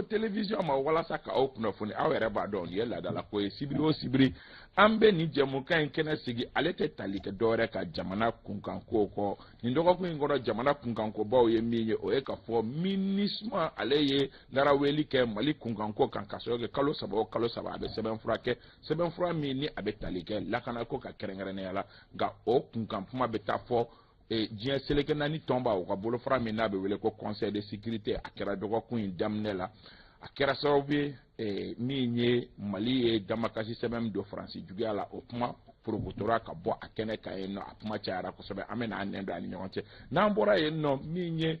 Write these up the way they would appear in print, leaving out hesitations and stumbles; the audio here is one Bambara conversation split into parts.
Info Télévision ma walasa ka aw kunnafoni. Aw yɛrɛ b'a dɔn, nin ye laadala ko ye. Sibiri o sibiri, an bɛ nin jɛmukan in kɛnɛ sigi. Ale tɛ tali kɛ dɔwɛrɛ ka jamana kunkanko kɔ. Nin dɔgɔkun in kɔnɔ, jamana kunkankobaw ye min ye, o ye k'a fɔ MINUSMA, ale ye laraweli kɛ Mali kunkanko kan, ka sɔrɔ kɛ kalo 3 o kalo 3, a bɛ sɛbɛnfura kɛ, sɛbɛnfura min ni a bɛ tali kɛ lakanako ka kɛrɛnkɛrɛnnenya la. Nka o kunkan kuma bɛ taa fɔ diɲɛ seleke naani tɔnba, u ka bolofara min n'a bɛ wele ko Conseil de sécurité. A kɛra dɔgɔkun in daminɛ la. A kɛra sababu ye min ye, Mali ye damakasi sɛbɛn min don Faransi juguya la, o kuma porokotora ka bɔ a kɛnɛ kan yen nɔ. A kuma cayara kosɛbɛ. An bɛna an nɛn don a ni ɲɔgɔn cɛ. N'an bɔra yen nɔ, min ye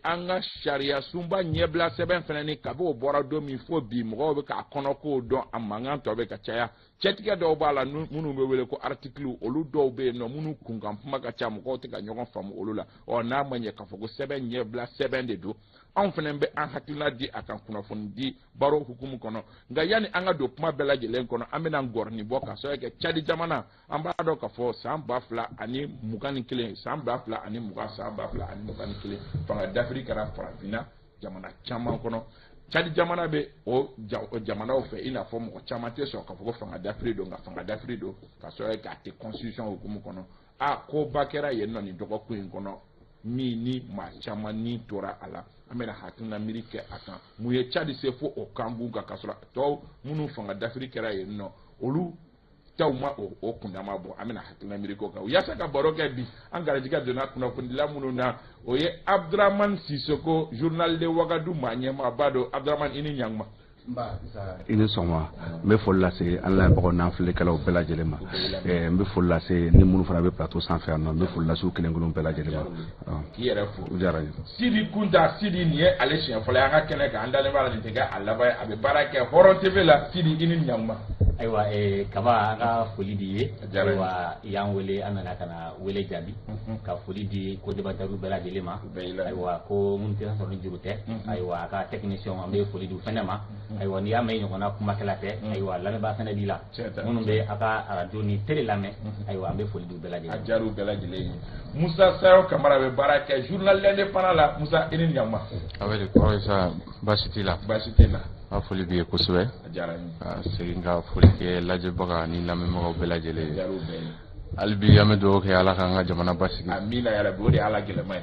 an ka sariya sunba ɲɛbila sɛbɛn fana ni, kabi o bɔra don min fo bi, mɔgɔw bɛ k'a kɔnɔkow dɔn. A mankan tɔ bɛ ka caya. Cɛtigɛ dɔw b'a la minnu bɛ wele ko article, olu dɔw bɛ yen nɔ minnu kunkan kuma ka ca, mɔgɔw tɛ ka ɲɔgɔn faamu olu la. Ɔ, n'a ma ɲɛ k'a fɔ ko sɛbɛn ɲɛbila sɛbɛn de don, anw fana bɛ an hakilina di a kan kunnafoni di baro hukumu kɔnɔ. Nka yanni an ka don kuma bɛɛ lajɛlen kɔnɔ, an bɛna ngɔrɔni bɔ ka sababu kɛ Cadi jamana. An b'a dɔn k'a fɔ san 2021, san 2020, san 2021, fanga dafiri kɛra Farafinna jamana caman kɔnɔ. Cadi jamana bɛ o jamanaw fɛ, i n'a fɔ mɔgɔ caman tɛ sɔn k'a fɔ ko fanga dafiri don, nka fanga dafiri don, ka sababu kɛ a tɛ constitution hukumu kɔnɔ. A koba kɛra yen nɔ nin dɔgɔkun in kɔnɔ, min ni maa caman ni tora a la. An bɛna hakilina miiri kɛ a kan. Mun ye Cadi se fo o kankun kan, k'a sɔrɔ tɔw minnu fanga dafiri kɛra yen nɔ, olu taw ma o kundama bɔ? An bɛna hakilina miiri k'o kan yaasa ka baro kɛ bi. An garijɛgɛ donna kunnafonidila minnu na, o ye Abdramane Sissoko, Journal de Ouagadougou maa ɲɛmaaba don. Abdramane, i ni ɲankuma. I ni sɔgɔma. N bɛ foli lase an lamɛnbagaw n'an filɛlikɛlaw bɛɛ lajɛlen ma. N bɛ foli lase ni minnu fana bɛ plateau sanfɛ yan nɔ, n bɛ foli lase u kelen kelen bɛɛ lajɛlen ma. K'i yɛrɛ fo. O diyara n ye. Sidi Kunta Sidi, nin ye ale siɲɛ fɔlɔ ye an ka kɛnɛ kan. An dalen b'a la nin tɛ kɛ a laban ye. A bɛ baara kɛ Hɔrɔn TV la. Sidi, i ni ɲankuma. Ayiwa, Kaba, an ka foli di ye. Ayiwa, i y'an wele, an nana ka na wele jaabi, ka foli di co-débatteur bɛɛ lajɛlen ma. Ayiwa, ko minnu tɛ sɔrɔ ni juru tɛ. Ayiwa, a ka technicien, an bɛ foli di u fɛnɛ ma. Ayiwa, n'i y'a mɛn ɲɔgɔnna kumakɛla tɛ, ayiwa, lamɛnbaa fɛnɛ b'i la minnu bɛ a ka arajo ni télé lamɛn. Ayiwa, an bɛ foli di u bɛɛ lajɛlen. A diyara u bɛɛ lajɛlen ye. Musa Sayo Kamara bɛ baara kɛ Journal L'Indépendant la. Musa, i ni ɲankuma. A bɛ di, kɔrɔ Isa? Baasi t'i la? Baasi t'i la. Ka foli b'i ye kosɛbɛ. A diyara n ye. Ka segin ka foli kɛ lajɛbaga ani lamɛnbagaw bɛɛ lajɛlen ye. A diyara u bɛɛ ye. Hali bi, an bɛ dugawu kɛ, Ala k'an ka jamana basigi. Amina yarabi, o de ye Ala gɛlɛma ye.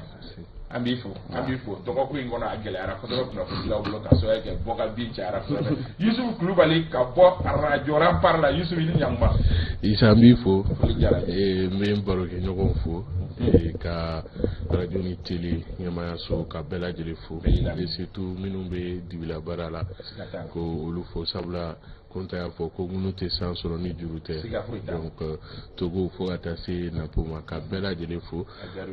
An b'i fo, an b'i fo. Dɔgɔkun in kɔnɔ, a gɛlɛyara kosɛbɛ kunnafonidilaw bolo, ka sababu kɛ bɔ ka bin cayara kosɛbɛ. Yusufu Kulubali ka bɔ arajo Rempart la. Yusufu, i ni ɲankuma. Isa, n b'i fo. Foli diyara n ye. N bɛ n barokɛɲɔgɔnw fo, ka arajo ni télé ɲɛmayaso ka bɛɛ lajɛlen fo, et surtout minnu bɛ dibila baara la, ko olu fo, sabula Kɔnta y'a fɔ ko minnu tɛ san sɔrɔ ni juru tɛ. Donc Togo fo ka taa se Napo ma, ka bɛɛ lajɛlen fo.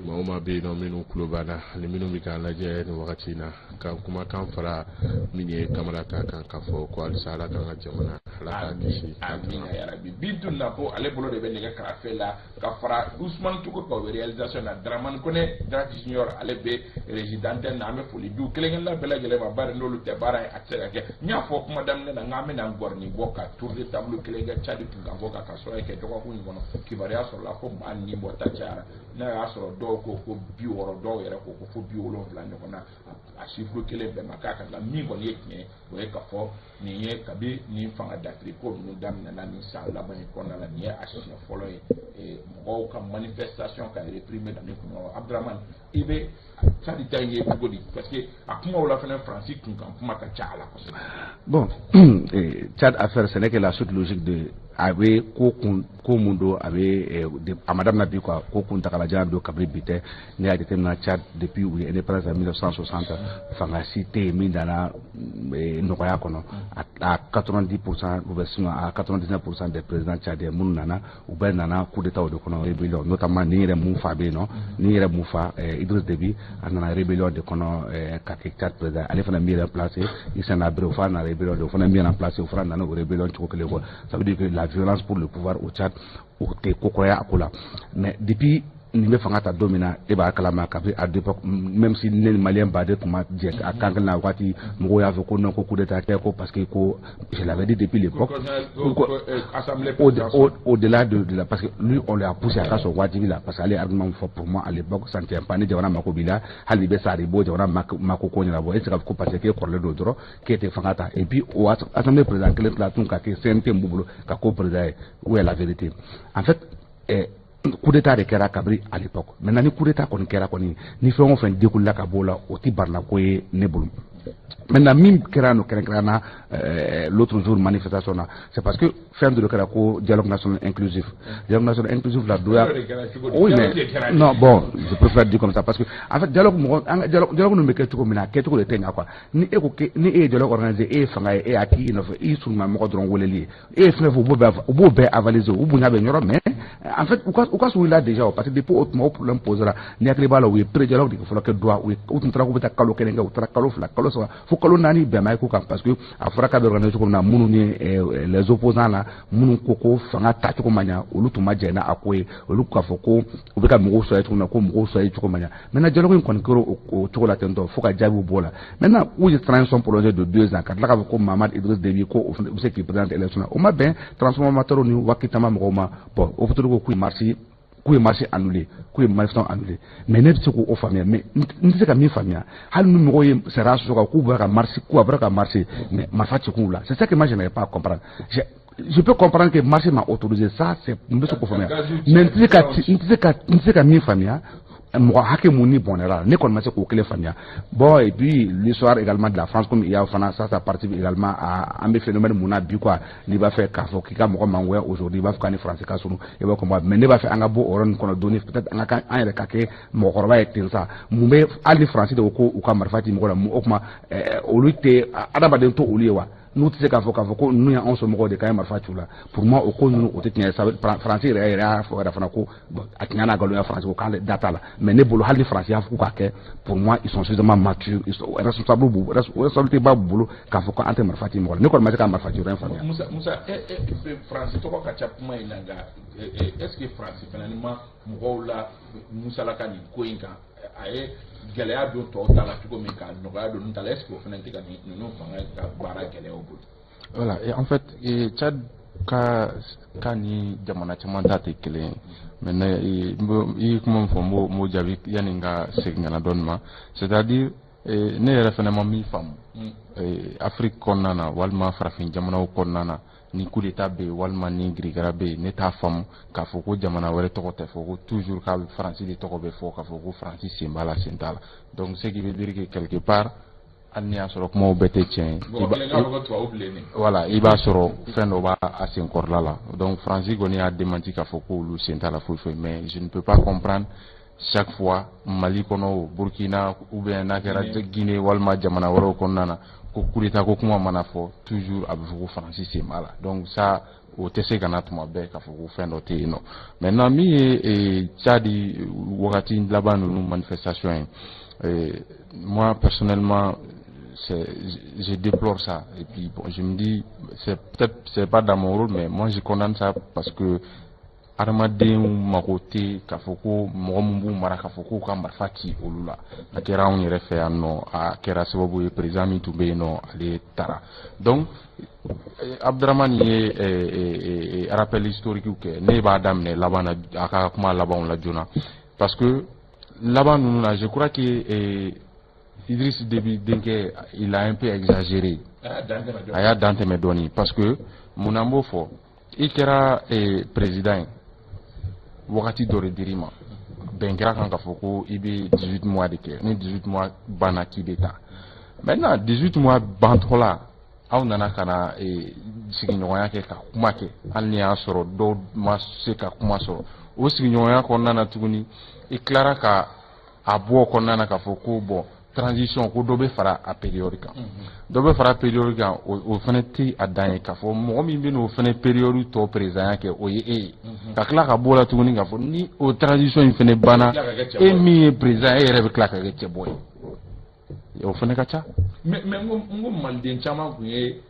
Maa o maa bɛ yen nɔ minnu tulo b'an na ani minnu bɛ k'an lajɛ nin wagati in na, ka kumakan fara min ye Kamara ta kan, k'a fɔ ko halisa Ala k'an ka jamana, Ala k'a kisi. Amina yarabi. Bintu Napo, ale bolo de bɛ nɛgɛ karafe la, ka fara Usumani Togo ka réalisation na. Dramane Kone, Draki Junior, ale bɛ régie d'antenne na. An bɛ foli di u kelen kelenna bɛɛ lajɛlen ma, bari n'olu tɛ, baara ye a tɛ se ka kɛ. N y'a fɔ kuma daminɛ na, n k'an bɛna ngɔrɔni bɔ ka tour de table kelen kɛ Cadi kunkan ko kan, ka sababu kɛ dɔgɔkun in kɔnɔ kibaruya sɔrɔla ko maa ni bɔta cayara. N'a y'a sɔrɔ dɔw ko ko 60, dɔw yɛrɛ ko ko fo 70 ɲɔgɔn na, a chiffre kelen bɛɛ ma k'a ka dilan. Min kɔni ye tiɲɛ ye, o ye k'a fɔ nin ye kabi nin fanga dafiri ko ninnu daminɛna nin san laban in kɔnɔna la, nin ye a siɲɛ fɔlɔ ye mɔgɔw ka manifestation ka réprimer nin kun. Abdramane, i bɛ Cadi ta in ye cogo di? Parce que a kumaw la fana, Faransi kunkan kuma ka ca a la kosɛbɛ. Bon, Tchad affaire, ce n'est que la suite logique de a bɛ ko kun ko mun don. A bɛ a ma daminɛ bi quoi, ko kuntagalajan don, kabini bi tɛ. Ne y'a jateminɛ, Tchad, depuis u ye indépendance en 1960, fanga si tɛ yen min nana nɔgɔya kɔnɔ. À 90 % ou bien sinon à 99 % des présidents tchadiens minnu nana, u bɛɛ nana coup d'état de kɔnɔ, rébellion notamment. Ni yɛrɛ mun fa bɛ yen nɔ, ni yɛrɛ mun fa Idriss Déby, a nana rébellion de kɔnɔ ka kɛ Tchad président. Ale fana min remplacé, Hissène Habré, o fana nana rébellion de, o fana min remplacé, o fana nana o rébellion cogo kelen quoi. Ça veut dire que la violence pour le pouvoir au Tchad, o tɛ ko kura ye a ko la. Mais depuis Nin bɛ fanga ta don min na, e b'a kalama, kabi à l'époque, même si ne ni Malien baden tun ma jɛ a kan kelen na, waati mɔgɔw y'a fɔ ko non, ko coup d'état kɛ, ko parce que ko je l'avais dit depuis l'époque, au-delà de la, parce que lui, on l'a poussé à ka sɔn wajibi la, parce que ale ye argument fɔ, pour moi, à l'époque, ça ne tient pas. Ni jamana mako b'i la, hali i bɛ sa de, i b'o jamana mako ko ɲɛnabɔ. E tɛ se ka fɔ ko parce que k'e kɔrɔlen don dɔrɔn k'e tɛ fanga ta. Et puis o assemblée président kelen tila tun ka kɛ CNT b'u bolo ka ko président ye. Où est la vérité? En fait, coup d'état de kɛra kabiri à l'époque. Maintenant, ni coup d'état kɔni kɛra kɔni, ni fɛn o fɛn découle ka b'o la, o ti barila ko ye ne bolo. Maintenant, min kɛra no kɛrɛnkɛrɛn na l'autre jour manifestation na, c'est parce que fɛn dɔ de kɛra ko dialogue national inclusif. Dialogue national inclusif la, dɔ y'a, oui, mais non, bon, je préfère dire comme ça, parce que en fait, dialogue, mɔgɔ an ka dialogue, dialogue ninnu bɛ kɛ cogo min na, a kɛcogo de tɛ ɲa quoi. Ni e ko ke ni e ye dialogue organiser, e ye fanga ye, e y'a k'i nɔfɛ, i surunma mɔgɔ dɔrɔn weleli ye, e ye fɛn fɛn fɔ, u b'o bɛɛ avaliser, u bonya bɛ yɔrɔ. Mais en fait, u ka surun i la déjà, parce que depuis o tuma, o problème posera. Ni hakili b'a la, u ye pré dialogue de fɔlɔ kɛ droit, u ye u tun taara k'u bɛ taa kalo 1 kɛ, u taara kalo 2, kalo 3, fo kalo 4, bɛn ma k'u kan, parce que a fɔra k'a bɛ organiser cogo min na, minnu ni les opposants la, minnu ko ko fanga tacogo ma ɲa, olu tun ma jɛn n'a ko ye. Olu k'a fɔ ko u bɛ ka mɔgɔw sɔrɔ cogo min na, ko mɔgɔw sɔrɔ cogo ma ɲa. Maintenant, dialogue in kɔni kɛra o cogo la ten tɔ, fo ka jaabiw bɔ o la. Maintenant, u ye transition prolongée de 2 ans, ka tila k'a fɔ ko Mahamad Idriss Déby ko o bɛ se k'i présenter élection na, o ma bɛn transformateur ni Wakitama mɔgɔw ma. Bon, o ko k'u ye marche annulé, k'u ye manifestation annulé. Mais ne bɛ se k'o faamuya, mais n tɛ se ka min faamuya, hali ni mɔgɔw ye sariya sɔsɔ kan k'u bɔra ka marche, k'u bɔra ka marche, mais marifa ci kun la, c'est ça que moi je n'arrive pas à comprendre. Je peux comprendre que marche ma autorisé, ça c'est, n bɛ se k'o faamuya, mais n tɛ se ka min faamuya, mɔgɔ hakɛ mun ni bɔnɛra, ne kɔni ma se k'o kelen faamuya. Bon, et puis l'histoire également de la France, comme il y a fana, ça participe également à an bɛ phénomène mun na bi quoi. N'i b'a fɛ k'a fɔ k'i ka mɔgɔ mangoya aujourd'hui, i b'a fɔ k'a ni France ka surun, i b'a comprendre. Mais ne b'a fɛ an ka bɔ o yɔrɔ nin kɔnɔ dɔɔni, peut-être an ka an yɛrɛ ka kɛ mɔgɔkɔrɔba ye ten sa. Mun bɛ hali ni France de ko ko u ka marifa ci mɔgɔ la, o tuma olu tɛ adamaden to olu ye wa? N'u tɛ se k'a fɔ ko ninnu y'anw somɔgɔw de k'an ye marifa ci u la, pour moi, o ko ninnu, o tɛ tiɲɛ ye. Faransi yɛrɛ y'a fɔ yɛrɛ fana ko a tiɲɛ n'a nkalon ya, Faransi ko k'ale da t'a la. Mais ne bolo, hali ni Faransi y'a fɔ k'u k'a kɛ, pour moi, ils sont suffisamment matures, ils sont responsables, b'u responsabilité b'a bolo k'a fɔ ko an tɛ marifa ci mɔgɔ la. Ne kɔni ma se ka marifa ci yɔrɔ in faamuya. Musa, e Faransi tɔgɔ ka ca kuma in na, nka est ce que Faransi fana ni ma mɔgɔw la musalaka nin ko in kan, a ye gɛlɛya don tɔw ta la cogo min ka nɔgɔya don ninnu ta la, est ce que o fana tɛ ka ninnu fanga ka baara gɛlɛya u bolo? Voilà, et en fait, et Tchad ka ni jamana caman ta tɛ kelen ye. Maintenant, i ye kuma min fɔ, n b'o jaabi yanni n ka segin ka na dɔɔni ma. C'est-à-dire, ne yɛrɛ fana ma min faamu, Afrique kɔnɔna na walima farafin jamanaw kɔnɔna na, ni coup d'état bɛ yen walima ni girigara bɛ yen, ne t'a faamu k'a fɔ ko jamana wɛrɛ tɔgɔ tɛ fɔ, ko toujours k'a bɛ Faransi de tɔgɔ bɛ fɔ, k'a fɔ ko Faransi sen b'a la, sen t'a la. Donc ce qui veut dire que quelque part, hali ni y'a sɔrɔ kumaw bɛɛ tɛ tiɲɛ ye, voilà, i b'a sɔrɔ fɛn dɔ b'a a senkɔrɔla la. Donc Faransi kɔni y'a démenti k'a fɔ k'olu sen t'a la foyi foyi, mais je ne peux pas comprendre chaque fois, Mali kɔnɔ, Burkina ou bien n'a kɛra Guinée walima jamana wɛrɛw kɔnɔna na, ko coup d'état ko kuma mana fɔ, toujours a bɛ fɔ ko Faransi sen b'a la. Donc ça, o tɛ se ka na tuma bɛɛ k'a fɔ ko fɛn dɔ tɛ yen nɔ. Maintenant, min ye Tchad wagati laban ninnu manifestation ye, moi personnellement, je déplore ça. Et puis bon, je me dis, c'est peut-être, c'est pas dans mon rôle, mais moi je condamne ça, parce que adamadenw mago tɛ k'a fɔ ko mɔgɔ min b'u mara k'a fɔ k'u ka marifa ci olu la. A kɛra anw yɛrɛ fɛ yan nɔ, a kɛra sababu ye, président min tun bɛ yen nɔ, ale taara. Donc Abdramane ye rappel historique kɛ, ne b'a daminɛ laban na, a ka kuma labanw la joona, parce que laban ninnu na, je crois que Idriss Déby denkɛ, il a un peu exagéré, a y'a dan tɛmɛ dɔɔni. Parce que mun na n b'o fɔ? I kɛra président ye, wagati dɔ de dir'i ma, bɛn kɛra kan k'a fɔ ko i bɛ 18 mois de kɛ. Ni 18 mois banna, k'i bɛ taa. Maintenant, 18 mois bantɔ la, aw nana ka na sigiɲɔgɔnya kɛ ka kuma kɛ, hali ni y'a sɔrɔ dɔw ma se ka kuma sɔrɔ o sigiɲɔgɔnya kɔnɔna na. Tuguni i tilara ka a bɔ o kɔnɔna na k'a fɔ ko bon, transition ko dɔ bɛ fara a période kan, dɔ bɛ fara période kan. O fana tɛ a dan ye k'a fɔ mɔgɔ min bɛ n'o fana période tɔ président kɛ, o ye e ye. Ka tila ka bɔ o la tuguni k'a fɔ ni o transition in fana banna, e min ye président, e yɛrɛ bɛ tila ka kɛ cɛbɔ ye. O fana ka ca. Mais n ko maliden caman tun ye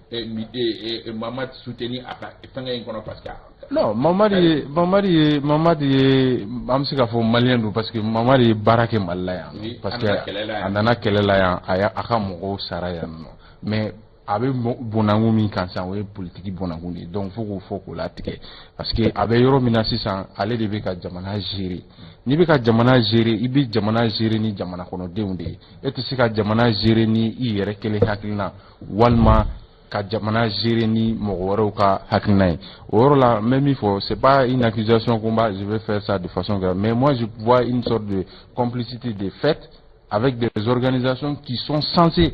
Mamadi soutenir a ka fɛngɛ in kɔnɔ parce que. Non, Mamadi ye an bɛ se k'a fɔ malien don, parce que Mamadi ye baara kɛ Mali la yan, parce que a nana kɛlɛ la yan, a y'a a ka mɔgɔw sara yan nɔ. Mais a bɛ bɔnnankun min kan sisan, o ye politiki bɔnnankun de ye. Donc fo k'o fɔ k'o latigɛ, parce que a bɛ yɔrɔ min na sisan, ale de bɛ ka jamana gérer. N'i bɛ ka jamana gérer, i bɛ jamana gérer ni jamana kɔnɔdenw de ye. E tɛ se ka jamana gérer ni i yɛrɛ kelen hakilina, walima ka jamana gérer ni mɔgɔ wɛrɛw ka hakilina ye. O yɔrɔ la, n bɛ min fɔ, c'est pas une accusation qu'on va, je vais faire ça de façon grave, mais moi je vois une sorte de complicité de fait avec des organisations qui sont censées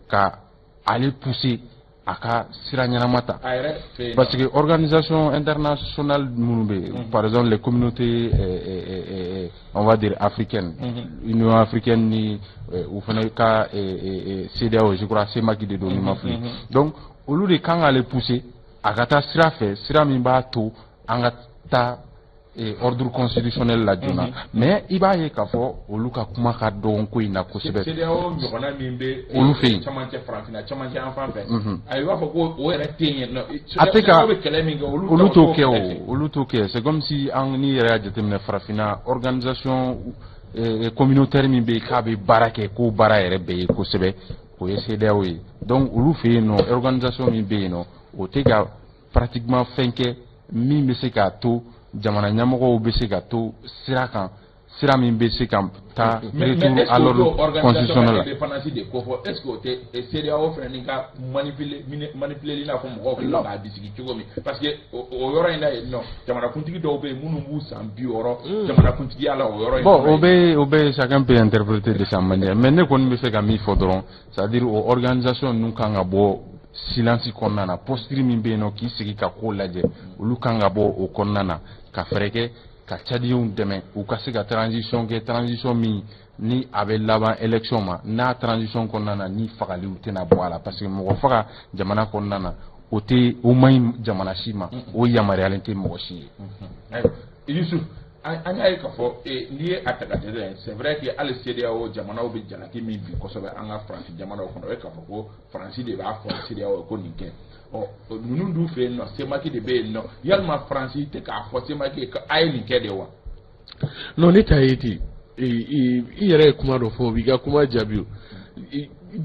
ka ale pousser a ka sira ɲɛnama ta, parce que organisation internationale minnu bɛ yen, par exemple les communautés on va dire africaines, Union africaine ni u fana ka CEDEAO, je crois CEMAC de don ni ma fili. Donc olu de kan k'ale pousser a ka taa sira fɛ, sira min b'a to an ka taa ordre constitutionnel la joona. Mais i b'a ye k'a fɔ olu ka kuma ka dɔgɔn ko in na kosɛbɛ. CEDEAO ɲɔgɔnna min bɛ olu fɛ yen, camancɛ farafinna, camancɛ yan fan fɛ, a i b'a fɔ ko o yɛrɛ tɛ yen nɔ. A tɛ ka bɛ kɛlɛ min kɛ, olu olu t'o kɛ, o olu t'o kɛ. C'est comme si an n'i yɛrɛ y'a jateminɛ, farafinna organisation communautaire min bɛ yen k'a bɛ baara kɛ, k'o baara yɛrɛ bɛɛ ye kosɛbɛ, o ye CEDEAO ye. Donc olu fɛ yen nɔ, organisation min bɛ yen nɔ, o tɛ ka pratiquement fɛn kɛ min bɛ se k'a to jamana ɲɛmɔgɔw bɛ se ka to sira kan, sira min bɛ se ka taa retour à l'ordre constitutionnel la. Indépendance de ko fɔ, est ce que o tɛ CEDEAO fana ni ka manipuler i n'a fɔ mɔgɔw kɛlen k'a bisigi cogo min? Parce que o yɔrɔ in na yen nɔ, jamanakuntigi dɔw bɛ yen minnu b'u san 60 jamanakuntigiya la o yɔrɔ in. Bon, o bɛ chacun peut interpréter de sa manière, mais ne kɔni bɛ se ka min fɔ dɔrɔn, c'est à dire o organisation ninnu kan ka bɔ silence kɔnɔna na, posture min bɛ yen nɔ k'i sigi ka ko lajɛ, olu kan ka bɔ o kɔnɔna na ka fɛɛrɛ kɛ ka Tchadiens dɛmɛ u ka se ka transition kɛ, transition min ni a bɛ laban élection ma, n'a transition kɔnɔna na ni fagaliw tɛna bɔ a la, parce que mɔgɔ faga jamana kɔnɔna na, o tɛ, o man ɲi jamana si ma, o yamaruyalen tɛ mɔgɔ si ye. Ayiwa Yusuf, an y'a ye k'a fɔ n'i ye a ta ka jate, c'est vrai que hali CEDEAO jamanaw bɛ jalaki min bi kosɛbɛ an ka Faransi jamanaw kɔnɔ, o ye k'a fɔ ko Faransi de b'a fɔ CEDEAO ye ko nin kɛ. Ɔ ninnu dun fɛ yen nɔ, CEMAC de bɛ yen nɔ. Yalima Faransi tɛ k'a fɔ CEMAC ye ko a ye nin kɛ de wa? Non, ne ta ye ten. I yɛrɛ ye kuma dɔ fɔ, o b'i ka kuma jaabi. O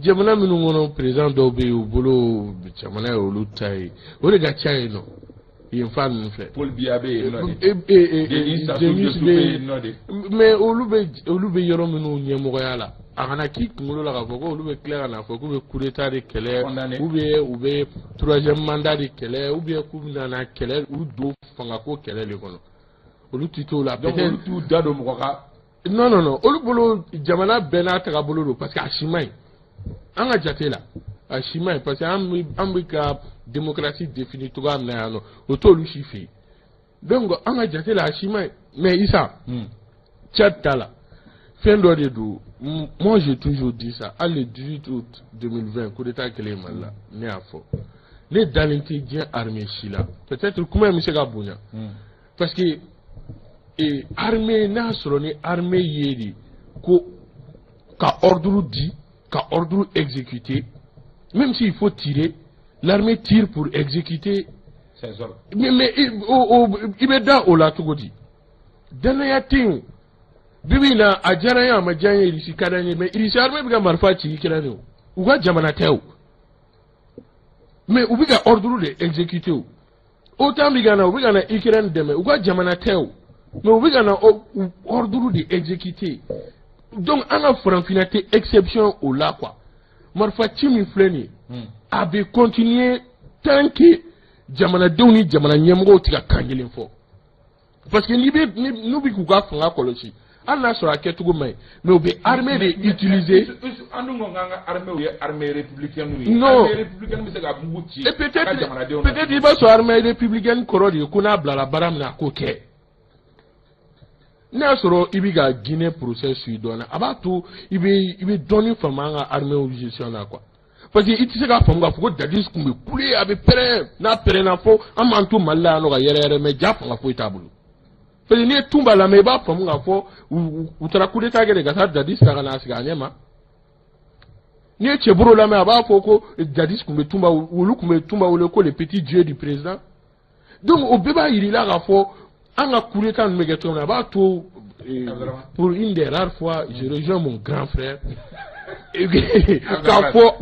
jamana minnu kɔnɔ, président dɔw bɛ yen, u bolo jamana ye olu ta ye, o de ka ca yen nɔ, yen fan ninnu fɛ. Paul Biya bɛ yen nɔ de, Denis Sassou Nguesso bɛ yen nɔ de. Mais olu bɛ yɔrɔ minnu ɲɛmɔgɔya la, a kana k'i kunkolo la k'a fɔ ko olu bɛ tila ka na fɔ k'u bɛ coup d'état de kɛlɛ, ou bien u bɛ troisième mandat de kɛlɛ, ou bien k'u bɛna na kɛlɛ u don fangako kɛlɛ de kɔnɔ. Olu ti t'o la. Donc olu t'u da don mɔgɔ ka. Non, non, non, olu bolo jamana bɛɛ n'a tagabolo don, parce que a si man ɲi an ka jate la, a si man ɲi, parce que an bɛ ka démocratie définir cogoya min na yan nɔ, o t'olu si fɛ yen. Donc an ka jate la, a si man ɲi. Mais Isa, Tchad ta la, fɛn dɔ de don. Moi j'ai toujours dit ça, hali le 18 août 2020, coup d'état kɛlen Mali la, ne y'a fɔ, ne dalen tɛ diɲɛ armée si la. Peut-être kuma in bɛ se ka bonya, parce que armée n'a sɔrɔ ni armée ye de ko ka ordre di, ka ordre exécuter, même s'il faut tirer, l'armée tire pour exécuter ses ordres. Mais i bɛ da o la cogo di? Danaya tɛ yen o. Bibi in na, a diyara n ye, a ma diya n ye, Irisi ka d'an ye, mais Irisi armée bɛ ka marifa ci Ukraine o, u ka jamana tɛ o, mais u bɛ ka ordre de exécuter o. OTAN bɛ ka na, u bɛ ka na Ukraine dɛmɛ, u ka jamana tɛ o, mais u bɛ ka na ordre de exécuter. Donc an ka farafinna tɛ exception o la quoi. Marifa ci min filɛ nin ye, a bɛ continuer tant que jamanadenw ni jamana ɲɛmɔgɔw tɛ ka kan kelen fɔ, parce que n'i bɛ n'u bɛ k'u ka fanga kɔlɔsi, hali n'a sɔrɔ a kɛcogo man ɲi, mais u bɛ armée de utiliser. An dun ko k'an ka armée ye armée républicaine ye. Non. Armée républicaine bɛ se ka mugu ci. Et peut-être i b'a sɔrɔ armée républicaine kɔrɔ de ye ko n'a bilala baara min na, a k'o kɛ. Ne y'a sɔrɔ i bɛ ka Guinée procès suit dɔɔnin, a b'a to i bɛ dɔɔnin faamu an ka armée gestion na quoi, parce que i tɛ se k'a faamu k'a fɔ ko Dadis tun bɛ kule, a bɛ pɛrɛn, n'a pɛrɛnna fo an b'an to Mali la yan nɔ ka yɛrɛ yɛrɛ, mais ja fanga foyi t'a bolo. Parce que n'i ye Tunba lamɛn, i b'a faamu k'a fɔ u taara coup d'état kɛ de ka taa Dadis ta ka n'a sigi a ɲɛ ma. N'i ye Cɛburu lamɛn, a b'a fɔ ko Dadis tun bɛ Tunba, olu tun bɛ Tunba wele ko le petit dieu du président. Donc o bɛɛ b'a yir'i la k'a fɔ an ka coup d'état ninnu bɛ kɛ cogo min na, a b'a to, pour une des rares fois, je rejoins mon grand frère k'a fɔ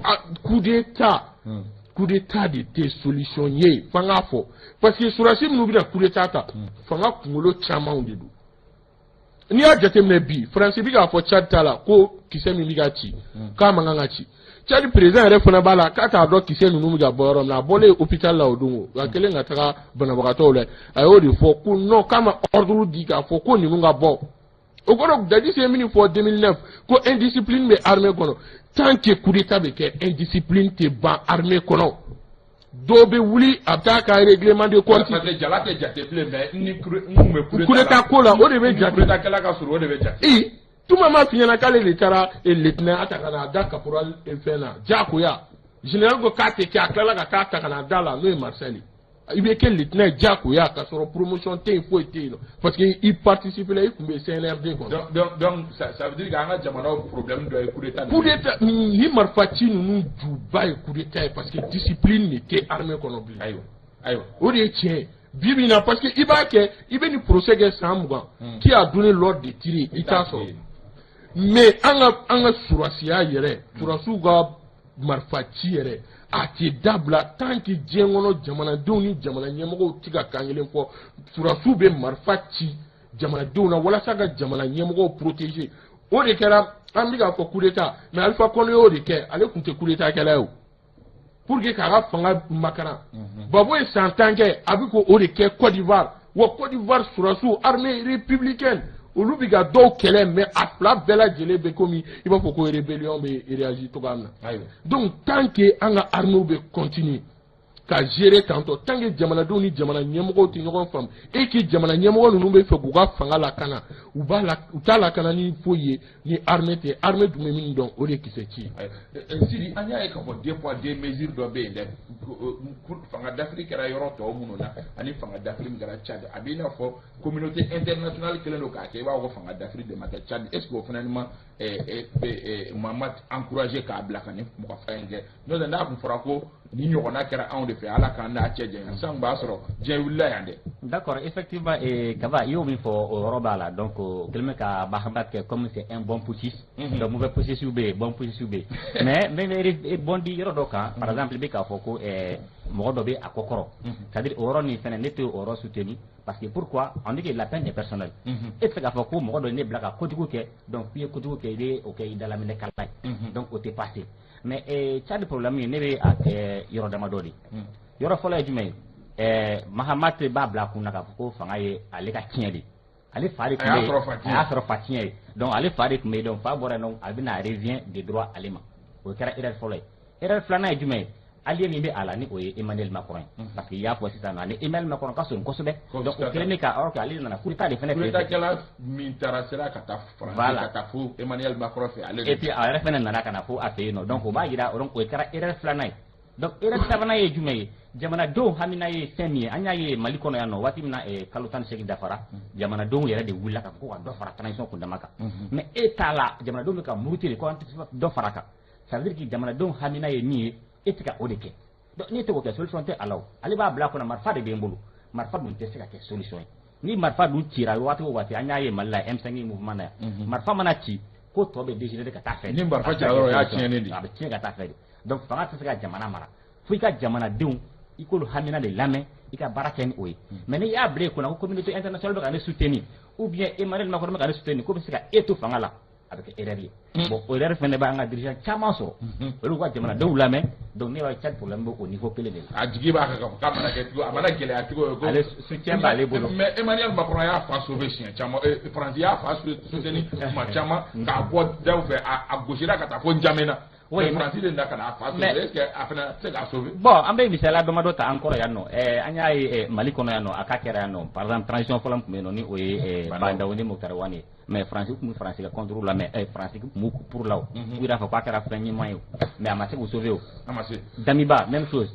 coup d'état de tɛ solution ye. F'an k'a fɔ, parce que sɔrɔdasi minnu bɛna coup d'état ta, fanga kunkolo camanw de don. N'i y'a jateminɛ bi, Faransi bɛ k'a fɔ Tchad ta la ko kisɛ min bɛ ka ci, k'a man kan ka ci. Tchad président yɛrɛ fana b'a la k'a t'a dɔn kisɛ ninnu bɛ ka bɔ yɔrɔ min na. A bɔlen hôpital la o don, a kɛlen ka taga banabagatɔw la, a y'o de fɔ ko non, k'a ma ordre di k'a fɔ ko ninnu ka bɔ. O kɔrɔ, Dadis ye min fɔ 2009 ko indiscipline bɛ armée kɔnɔ, tant que coup d'état bɛ kɛ, indiscipline tɛ ban armée kɔnɔ. Dɔw bɛ wuli, a bɛ taa ka règlement de compte. Parce que jala tɛ jate bilen, mais ni mun bɛ coup d'état ko la, o de bɛ jate. Coup d'état kɛla ka surun, o de bɛ jate. Ee, Tuma ma f'i ɲɛna k'ale de taara lieutenant ta ka na da caporal fɛn na diyagoya. Général ko k'a tɛ kɛ, a tilala ka taa ta ka na da la, n'o ye Marcel ye. I bɛ kɛ lieutenant diyagoya ka sɔrɔ promotion tɛ yen, foyi tɛ yen nɔ, parce que i participe la, i tun bɛ CNRD kɔnɔ. Donc ça veut dire qu'an ka jamanaw problème dɔ ye coup d'état. Coup d'état ni marifa ci ninnu juba ye coup d'état ye, parce que discipline de tɛ armée kɔnɔ bilen. Ayiwa, ayiwa. O de ye tiɲɛ ye bi bi in na, parce que i b'a kɛ, i bɛ nin procès kɛ san 20, qui a donné l'ordre de tirer, i t'a sɔrɔ. Mais an ka surasiya yɛrɛ, surasiw ka marifa ci yɛrɛ, a tɛ dabila tant que diɲɛ kɔnɔ jamanadenw ni jamana ɲɛmɔgɔw ti ka kan kelen fɔ. Surasiw bɛ marifa ci jamanadenw na walasa ka jamana ɲɛmɔgɔw protéger. O de kɛra an bɛ k'a fɔ coup d'état, mais Alpha Condé y'o de kɛ. Ale tun tɛ coup d'état kɛla ye o, pour que k'a ka fanga makaran. Gbagbo ye san 10 kɛ, a bɛ k'o de kɛ Côte d'Ivoire. Wa Côte d'Ivoire surasiw, armée républicaine, olu bɛ ka dɔw kɛlɛ, mais a fila bɛɛ lajɛlen bɛ komi i b'a fɔ ko rébellion bɛ réagir cogoya min na. Donc tant que an ka armée bɛ continuer ka gérer tantôt, tant que jamanadenw ni jamana ɲɛmɔgɔw tɛ ɲɔgɔn faamu, et que jamana ɲɛmɔgɔ ninnu bɛ fɛ k'u ka fanga lakana, u b'a la, u t'a lakana ni foyi ye ni armée tɛ. Armée dun bɛ min dɔn, o de ye kisɛ ci ye. Sidi, an y'a ye k'a fɔ deux poids deux mesures dɔ bɛ yen dɛ. Fanga dafiri kɛra yɔrɔ tɔw minnu na ani fanga dafiri min kɛra Tchad, a b'i n'a fɔ communauté internationale kɛlen don k'a kɛ i b'a fɔ ko fanga dafiri de ma kɛ Tchad. Est ce que o fana ma Mahamat encouragé k'a bila ka nin mɔgɔ fa in kɛ? N'o tɛ, n'a kun fɔra ko ni ɲɔgɔnna kɛra anw de fɛ, Ala k'an n'a cɛ janya, sisan b'a sɔrɔ diɲɛ wulila yan dɛ. D'accord, effectivement, Kaba, i y'o min fɔ, o yɔrɔ b'a la. Donc o kɛlen bɛ ka Mahamat kɛ comme c'est un bon putschiste. Donc mauvais putschiste bɛ yen, bon putschiste bɛ yen, mais n bɛ bondi yɔrɔ dɔ kan. Par exemple, i bɛ k'a fɔ ko mɔgɔ dɔ bɛ a kɔ kɔrɔ, c'est à dire o yɔrɔ nin fɛnɛ, ne tɛ o yɔrɔ soutenir. Parce que pourquoi? On dit que la peine est personnelle. E tɛ se k'a fɔ ko mɔgɔ dɔ ne bila ka kojugu kɛ, donc k'i ye kojugu kɛ, i bɛ o kɛ i dalaminɛ kala ye, donc o tɛ passer. Mais Tchad problème ye, ne bɛ a kɛ yɔrɔ damadɔ de. Yɔrɔ fɔlɔ ye jumɛn ye? Mahamat b'a bila a kun na k'a fɔ ko fanga ye ale ka tiɲɛ de, ale fa de tun bɛ yen, a y'a sɔrɔ fa tiɲɛ ye, donc ale fa de tun bɛ yen, donc fa bɔra yen, donc a bɛna revient de droit ale ma. O kɛra erreur fɔlɔ ye. Erreur filanan ye jumɛn ye? Allié min bɛ a la, ni o ye Emmanuel Macron ye, parce que i y'a fɔ sisan nɔ, ani Emmanuel Macron ka surun kosɛbɛ, donc o kɛlen bɛ ka, alors que ale nana coup d'état de fɛnɛ fɛ. Coup d'état kɛla min taara sera ka taa France, ka taa fo Emmanuel Macron fɛ ale. Et puis a yɛrɛ fɛnɛ nana ka na fo a fɛ yen nɔ, donc o b'a jira, donc o kɛra erreur filanan ye. Donc erreur sabanan ye jumɛn ye? Jamanadenw hamina ye fɛn min ye, an y'a ye Mali kɔnɔ yan nɔ, waati min na kalo 18 dafara, jamanadenw yɛrɛ de wulila ka fɔ ko ka dɔ fara transition kundama kan. Mais e t'a la, jamanadenw bɛ ka muruti de ko an tɛ dɔ fara kan. Ça veut dire que jamanadenw hamina ye min ye, e tɛ ka o de kɛ. Donc n'i tɛ k'o kɛ, solution tɛ a la. O ale b'a bila a kunna marifa de bɛ n bolo, marifa dun tɛ se ka kɛ solution ye. Ni marifa dun cira waati o waati, an y'a ye Mali la M5 mouvement na yan, marifa mana ci, ko tɔ bɛ dégénérer ka taa fɛ. Ni marifa cira dɔrɔn, o y'a tiɲɛnen de ye. A bɛ tiɲɛ ka taa fɛ de. Donc fanga tɛ se ka jamana mara fo i ka jamanadenw, i k'olu hamina de lamɛn, i ka baara kɛ ni o ye. Mais n'i y'a bila i kunna ko communauté internationale bɛ ka ne soutenir, ou bien Emmanuel Macron bɛ ka ne soutenir, ko bɛ se ka e to fanga la, a bɛ kɛ erreur ye. Bon, o erreur fɛnɛ b'an ka dirigeant caman sɔrɔ, olu ka jamanadenw lamɛn. Donc ne b'a ye Tchad problème bɛ o niveau kelen de la. A jigi b'a kan k'a fɔ k'a mana kɛ cogo, a mana gɛlɛya cogo o, ale soutien b'ale bolo. Mais Emmanuel Macron y'a fa sauver siɲɛ caman, France y'a fa soutenir tuma caman k'a bɔ daw fɛ, a gosira ka taa fo N'Djamena. Oui, Faransi de na ka na a fa sauver, est-ce que a fana tɛ se k'a sauver? Bon, an bɛ misaliya damadɔ ta an kɔrɔ yan nɔ. An y'a ye Mali kɔnɔ yan nɔ, a ka kɛra yan nɔ. Par exemple, transition fɔlɔ min tun bɛ yen nɔ, ni o ye Bah N'Daw ni Moctar Ouane ye, mais Faransi tun bɛ Faransi ka contre la, mais Faransi tun b'u pour la o. U yɛrɛ fɔ k'a kɛra fɛn ɲuman ye o, mais a ma se k'u sauver o. A ma se. Damiba, même chose,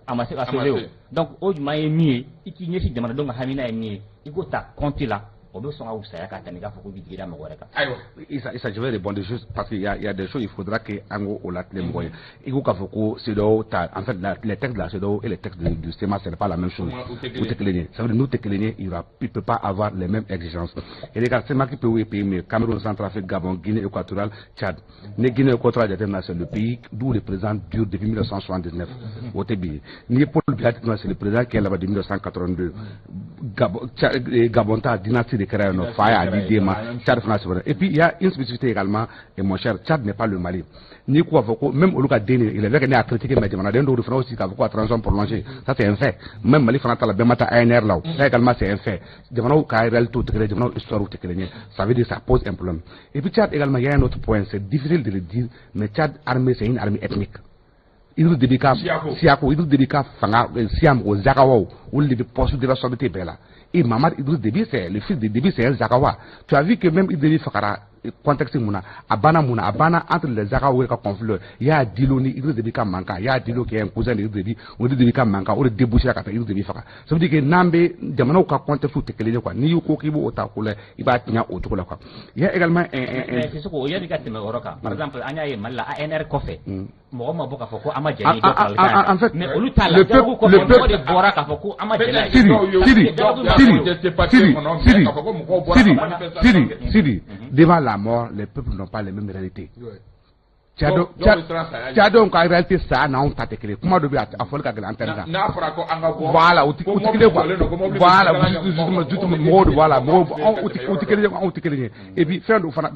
a ma se ka sauver o. Donc o ɲuman ye min ye, i k'i ɲɛsin jamanadenw ka hamina ye min ye, i k'o ta compte la. O bɛ sɔn ka wusaya ka tɛmɛ i k'a fɔ ko b'i jigi da mɔgɔ wɛrɛ kan. Ayiwa. Isa, je vais répondre juste parce qu'il y a des choses, il faudra que an k'o latilen mɔgɔ ye. I ko k'a fɔ ko CEDEAO ta, en fait, les textes de la CEDEAO et les textes du CMA, ce n'est pas la même chose. U tɛ kelen ye. Ça veut dire n'u tɛ kelen ye, il peut pas avoir les mêmes exigences. Et regarde, CMA qui peut pays mais Cameroun, Centrafrique, Gabon, Guinée équatoriale, Tchad. Ni Guinée équatoriale jateminɛ, c'est le pays d'où le président dure depuis 1979. O tɛ bi ye. N'i ye Paul Biya jateminɛ, c'est le président qui est là-bas depuis 1982. Gabon, Gabon ta, dynastie de kɛra yen nɔ, fa y'a di den ma. Tchad fana, c'est vrai. Et puis il y a une spécificité également, et mon cher, Tchad n'est pas le Mali. N'i ko k'a fɔ ko même olu ka den de, il est vrai que ne y'a critiqué, mais jamanaden dɔw de fana aussi k'a fɔ ko a transition prolongée, ça c'est un fait. Même Mali fana ta la, bɛɛ ma taa ANR la o, ça également c'est un fait. Jamanaw ka réalité tɛ kelen ye, jamanaw histoire tɛ kelen ye, ça veut dire ça pose un problème. Et puis Tchad également, il y a un autre point, c'est difficile de le dire, mais Tchad armée, c'est une armée ethnique. Idriss Déby ka siyako, Idriss Déby ka fanga siya mɔgɔ Zagawaw, olu de bɛ poste de responsabilité bɛɛ la. Et Mahamat Idriss Déby, c'est le fils de Déby, c'est un Zagawa. Tu as vu que même Idriss Déby fagara contexte mun na, a banna mun na, a banna entre les Zagawa ka conflit. Il y a Dilo ni Idriss Déby ka mankan, il y a Dilo qui est un cousin de Idriss Déby, o Idriss Déby ka mankan, o de débouché ka taa Idriss Déby faga. Ça veut dire que n'an bɛ jamanaw ka contexte tɛ kelen ye quoi. N'i ko k'i b'o ta ko la, i b'a tiɲɛ o cogo la quoi. Il y a également un Mais Sissoko, o yanni ka tɛmɛ o yɔrɔ kan, par exemple, an y'a ye Mali la, ANR kɔfɛ, mɔgɔ ma bɔ k'a fɔ ko an ma jɛn ni dɔ farali kan. En fait, mais olu t'a la, dialogue kɔfɛ, mɔgɔ de bɔra k'a fɔ ko an ma jɛn n'a ye. Sidi, Sidi, Sidi, Sidi, Sidi, Sidi, Sidi, Sidi, devant la mort, les peuples n'ont pas les mêmes réalités. Tchadon ka réalité sa n'anw ta tɛ kelen. Kuma dɔ bɛ a fɔli ka gɛlɛn antenne kan. N'a fɔra ko an ka bɔ. Voilà, o tɛ kelen quoi. Voilà, justement, justement, mɔgɔw de, voilà, mɔgɔw anw o tɛ kelen ye, anw tɛ kelen ye. Et puis fɛn dɔ fana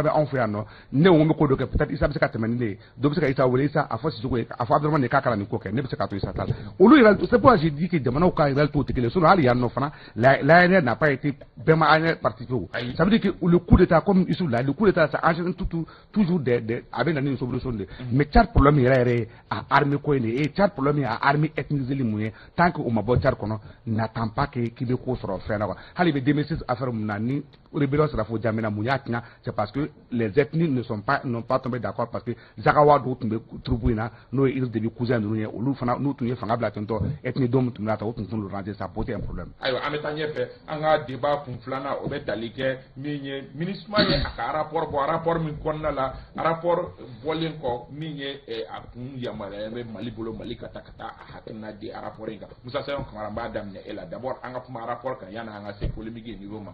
bɛ anw fɛ yan nɔ. Ne ko n bɛ ko dɔ kɛ, peut-être Isa bɛ se ka tɛmɛ ni ne ye. Dɔ bɛ se ka Isa wele, Isa a fɔ Sissoko ye, a fɔ Abdramane ye k'a kana nin ko kɛ, ne bɛ se k'a to Isa ta la. Olu yɛrɛ, c'est pourquoi j'ai dit que jamanaw ka réalité tɛ kelen ye. Sinon hali yan nɔ fana, l'ANR n'a pas été bɛɛ ma ANR participé o. Ça veut dire que le coup d'état, comme Issou là, le coup d'état, ça enchaîne tout, toujours des a bɛ na ni solution de. Mais Tchad problème yɛrɛ yɛrɛ ye a armée ko in de ye. Tchad problème ye a armée ethnisée mun ye, tant que o ma bɔ Tchad kɔnɔ, n'attend pas que k'i bɛ ko sɔrɔ fɛn na quoi. Hali bɛ 2006 affaire mun na ni rébellion sera fo N'Djamena, mun y'a tiɲɛ, c'est parce que les ethnies ne sont pas n'ont pas tombé d'accord, parce que Zagawa dɔw tun bɛ troupe in na, n'o ye Idriss Déby cousin ninnu ye, olu fana n'u tun ye fanga bila ten tɔ, ethnie dɔw tun bɛna ta, o tun t'olu ranger, ça posait un problème. Ayiwa, an bɛ taa ɲɛfɛ. An ka débat kun filanan, o bɛ tali kɛ min ye, MINUSMA ye a ka rapport bɔ, rapport min kɔnɔna la, rapport bɔlen kɔ, min ye a kun yamaruya bɛ Mali bolo, Mali ka taa a hakilina di rapport in kan. Musa Sayon Kamara, n b'a daminɛ e la d'abord. An ka kuma rapport kan yanni an ka se polémique niveau ma.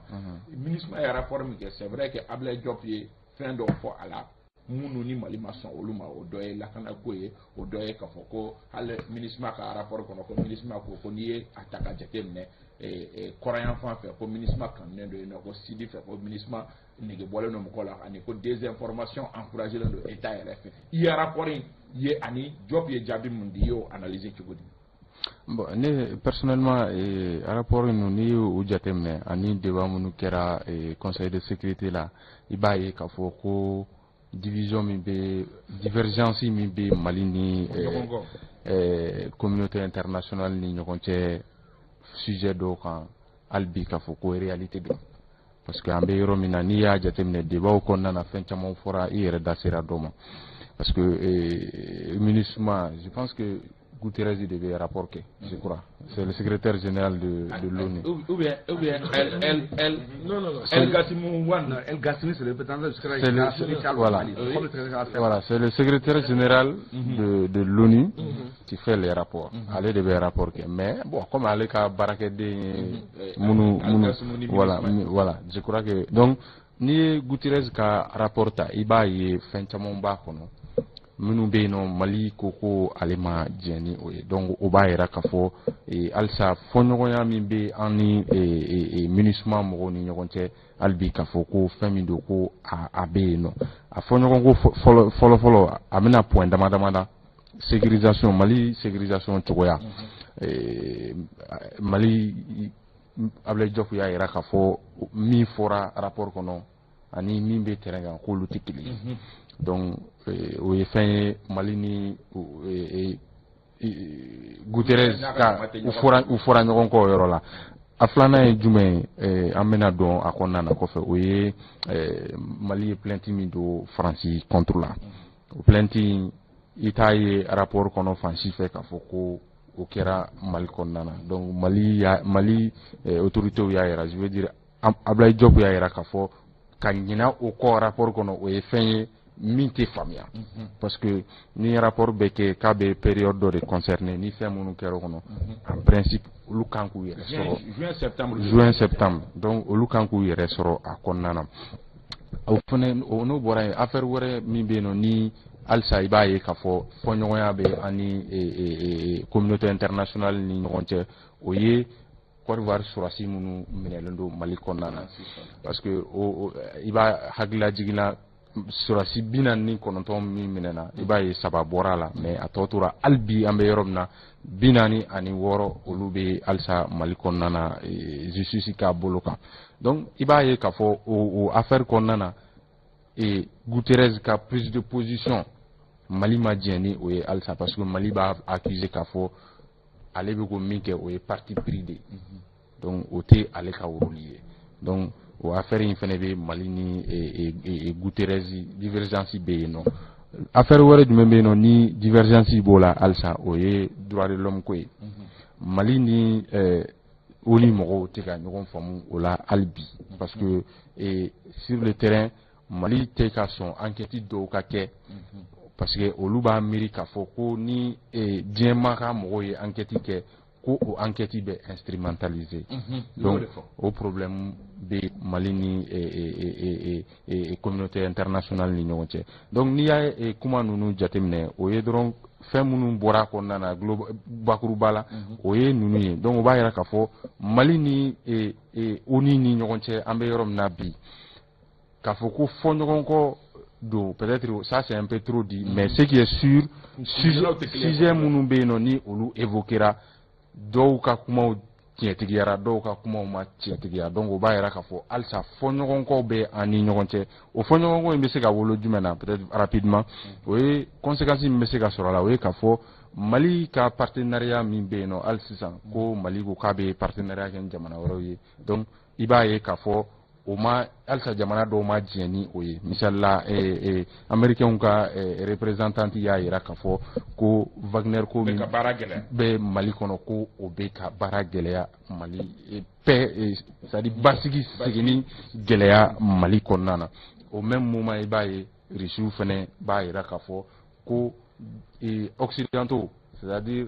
MINUSMA ye rapport min kɛ, c'est vrai que Ablaye Diop ye fɛn dɔw fɔ a la minnu ni Mali ma sɔn olu ma. O dɔ ye lakanako ye, o dɔ ye k'a fɔ ko hali MINUSMA ka rapport kɔnɔ, ko MINUSMA ko n'i ye a ta ka jate minɛ kɔrɔyan fan fɛ, ko MINUSMA kanunen don yen nɔ, ko sud fɛ, ko MINUSMA nege bɔlen don mɔgɔw la, ani ko désinformation encouragé len don État yɛrɛ fɛ. I ye rapport in ye ani Diop ye jaabi mun di, i y'o analyser cogo di? Bon, ne personnellement, rapport ninnu, n'i y'u jateminɛ ani débat minnu kɛra conseil de sécurité la, i b'a ye k'a fɔ ko division min bɛ, divergence min bɛ Mali ni communauté internationale ni ɲɔgɔn cɛ sujet dɔw kan, hali bi k'a fɔ ko réalité don. Parce que an bɛ yɔrɔ min na, n'i y'a jateminɛ débat kɔnɔna na, fɛn caman fɔra, i yɛrɛ da sera dɔ ma. Parce que MINUSMA, je pense que Guterres devait rapport kɛ, je crois. C'est le secrétaire général de l'ONU. Ou bien El El El Non, non, non. El Gassimou Wane. El Gassimi, c'est le représentant du secrétaire C'est général spécial au voilà. Mali. Comme le secrétaire général. Voilà, c'est le secrétaire général de l'ONU qui fait les rapports. Ale de bɛ rapport kɛ. Mais bon, comme ale ka baarakɛden ye minnu Al minnu Gassimou ni voilà, MINUSMA. Voilà, je crois que donc n'i ye Guterres ka rapport ta, i b'a ye fɛn caman b'a kɔnɔ minnu bɛ yen nɔ, Mali ko ko ale ma jɛn ni o ye. Donc o b'a yira k'a fɔ halisa fɔɲɔgɔnya min bɛ an ni MINUSMA mɔgɔw ni ɲɔgɔn cɛ, hali bi k'a fɔ ko fɛn min don ko a bɛ yen nɔ. A fɔɲɔgɔnko fɔlɔ fɔlɔ fɔlɔ, a bɛna point dama dama la: sécurisation, Mali sécurisation cogoya. Mali, Ablaye Diop y'a yira k'a fɔ min fɔra rapport kɔnɔ ani min bɛ terrain kan, k'olu tɛ kelen ye. Donc o ye fɛn ye Mali ni Guterres ka u fɔra ɲɔgɔn kɔ o yɔrɔ la. A filanan ye jumɛn ye, an bɛna dɔn a kɔnɔna na kɔfɛ, o ye Mali ye plainte min don Faransi contre la. O plainte in, i t'a ye rapport kɔnɔ fan si fɛ k'a fɔ ko o kɛra Mali kɔnɔna na. Donc Mali ya Mali autorités y'a yira, je veux dire Ablaye Diop y'a jira k'a fɔ ka ɲinɛ o kɔ rapport kɔnɔ, o ye fɛn ye min tɛ faamuya, parce que ni rapport bɛ kɛ k'a bɛ période dɔ de concerner, ni fɛn minnu kɛra o kɔnɔ, en principe olu kan k'u yɛrɛ sɔrɔ juin septembre. Juin septembre, donc olu kan k'u yɛrɛ sɔrɔ a kɔnɔna na. O fɛnɛ, n'o bɔra yen, affaire wɛrɛ min bɛ yen nɔ, ni halisa i b'a ye k'a fɔ fɔɲɔgɔnya bɛ an ni communauté internationale ni ɲɔgɔn cɛ, o ye Côte d'Ivoire sɔrɔdasi minnu minɛlen don Mali kɔnɔna na, parce que o i b'a hakilila jiginna, sɔrɔdasi 49 min minɛna, i b'a ye 3 bɔra a la, mais a tɔ tora hali bi an bɛ yɔrɔ min na, 46 olu bɛ halisa Mali kɔnɔna na justice ka bolo kan. Donc i b'a ye k'a fɔ o affaire kɔnɔna na, Guterres ka prise de position, Mali ma jɛn ni o ye halisa, parce que Mali b'a accuser k'a fɔ ale bɛ ko min kɛ, o ye parti pris de ye, donc o tɛ ale ka rôle ye. Donc o affaire in fɛnɛ bɛ Mali ni Guterres divergence bɛ yen nɔ. Affaire wɛrɛ jumɛn bɛ yen nɔ ni divergence b'o la halisa? O ye droit de l'homme ko ye. Mali ni ONU mɔgɔw tɛ ka ɲɔgɔn faamu o la hali bi, parce que sur le terrain, Mali tɛ ka sɔn enquête dɔw ka kɛ, parce que olu b'a miiri k'a fɔ ko ni diɲɛmaa ka mɔgɔw ye enquête kɛ, ko o enquête bɛ instrumentaliser. Donc o problème bɛ Mali ni communauté internationale ni ɲɔgɔn cɛ. Donc n'i y'a kuma ninnu jateminɛ, o ye dɔrɔn fɛn minnu bɔra a kɔnɔna na bakuruba la, o ye ninnu ye. Donc o b'a yira k'a fɔ Mali ni ONU ni ɲɔgɔn cɛ, an bɛ yɔrɔ min na bi, k'a fɔ ko fɔɲɔgɔnkɔ don, peut-être ça c'est un peu trop dit, mais ce qui est sûr, sujet minnu bɛ yen nɔ ni olu évoquera, dɔw ka kumaw tiɲɛtigiyara, dɔw ka kumaw ma tiɲɛtigiya. Donc o b'a yira k'a fɔ halisa fɔɲɔgɔnkɔw bɛ an ni ɲɔgɔn cɛ. O fɔɲɔgɔnkɔ in bɛ se ka wolo jumɛn na? Peut-être rapidement, o ye conséquence min bɛ se ka sɔrɔ a la, o ye k'a fɔ Mali ka partenariat min bɛ yen nɔ hali sisan, ko Mali ko k'a bɛ partenariat kɛ ni jamana wɛrɛw ye, donc i b'a ye k'a fɔ o ma halisa jamana dɔw ma diɲɛ ni o ye. Misali la, américains ka représentante y'a yira k'a fɔ ko Wagner ko min bɛ Mali kɔnɔ, ko o bɛ ka baara gɛlɛya Mali paix, c'est à dire basigi seginni gɛlɛya Mali kɔnɔna na. Au même moment, i b'a ye Russiw fɛnɛ b'a yira k'a fɔ ko occidentaux, c'est-à-dire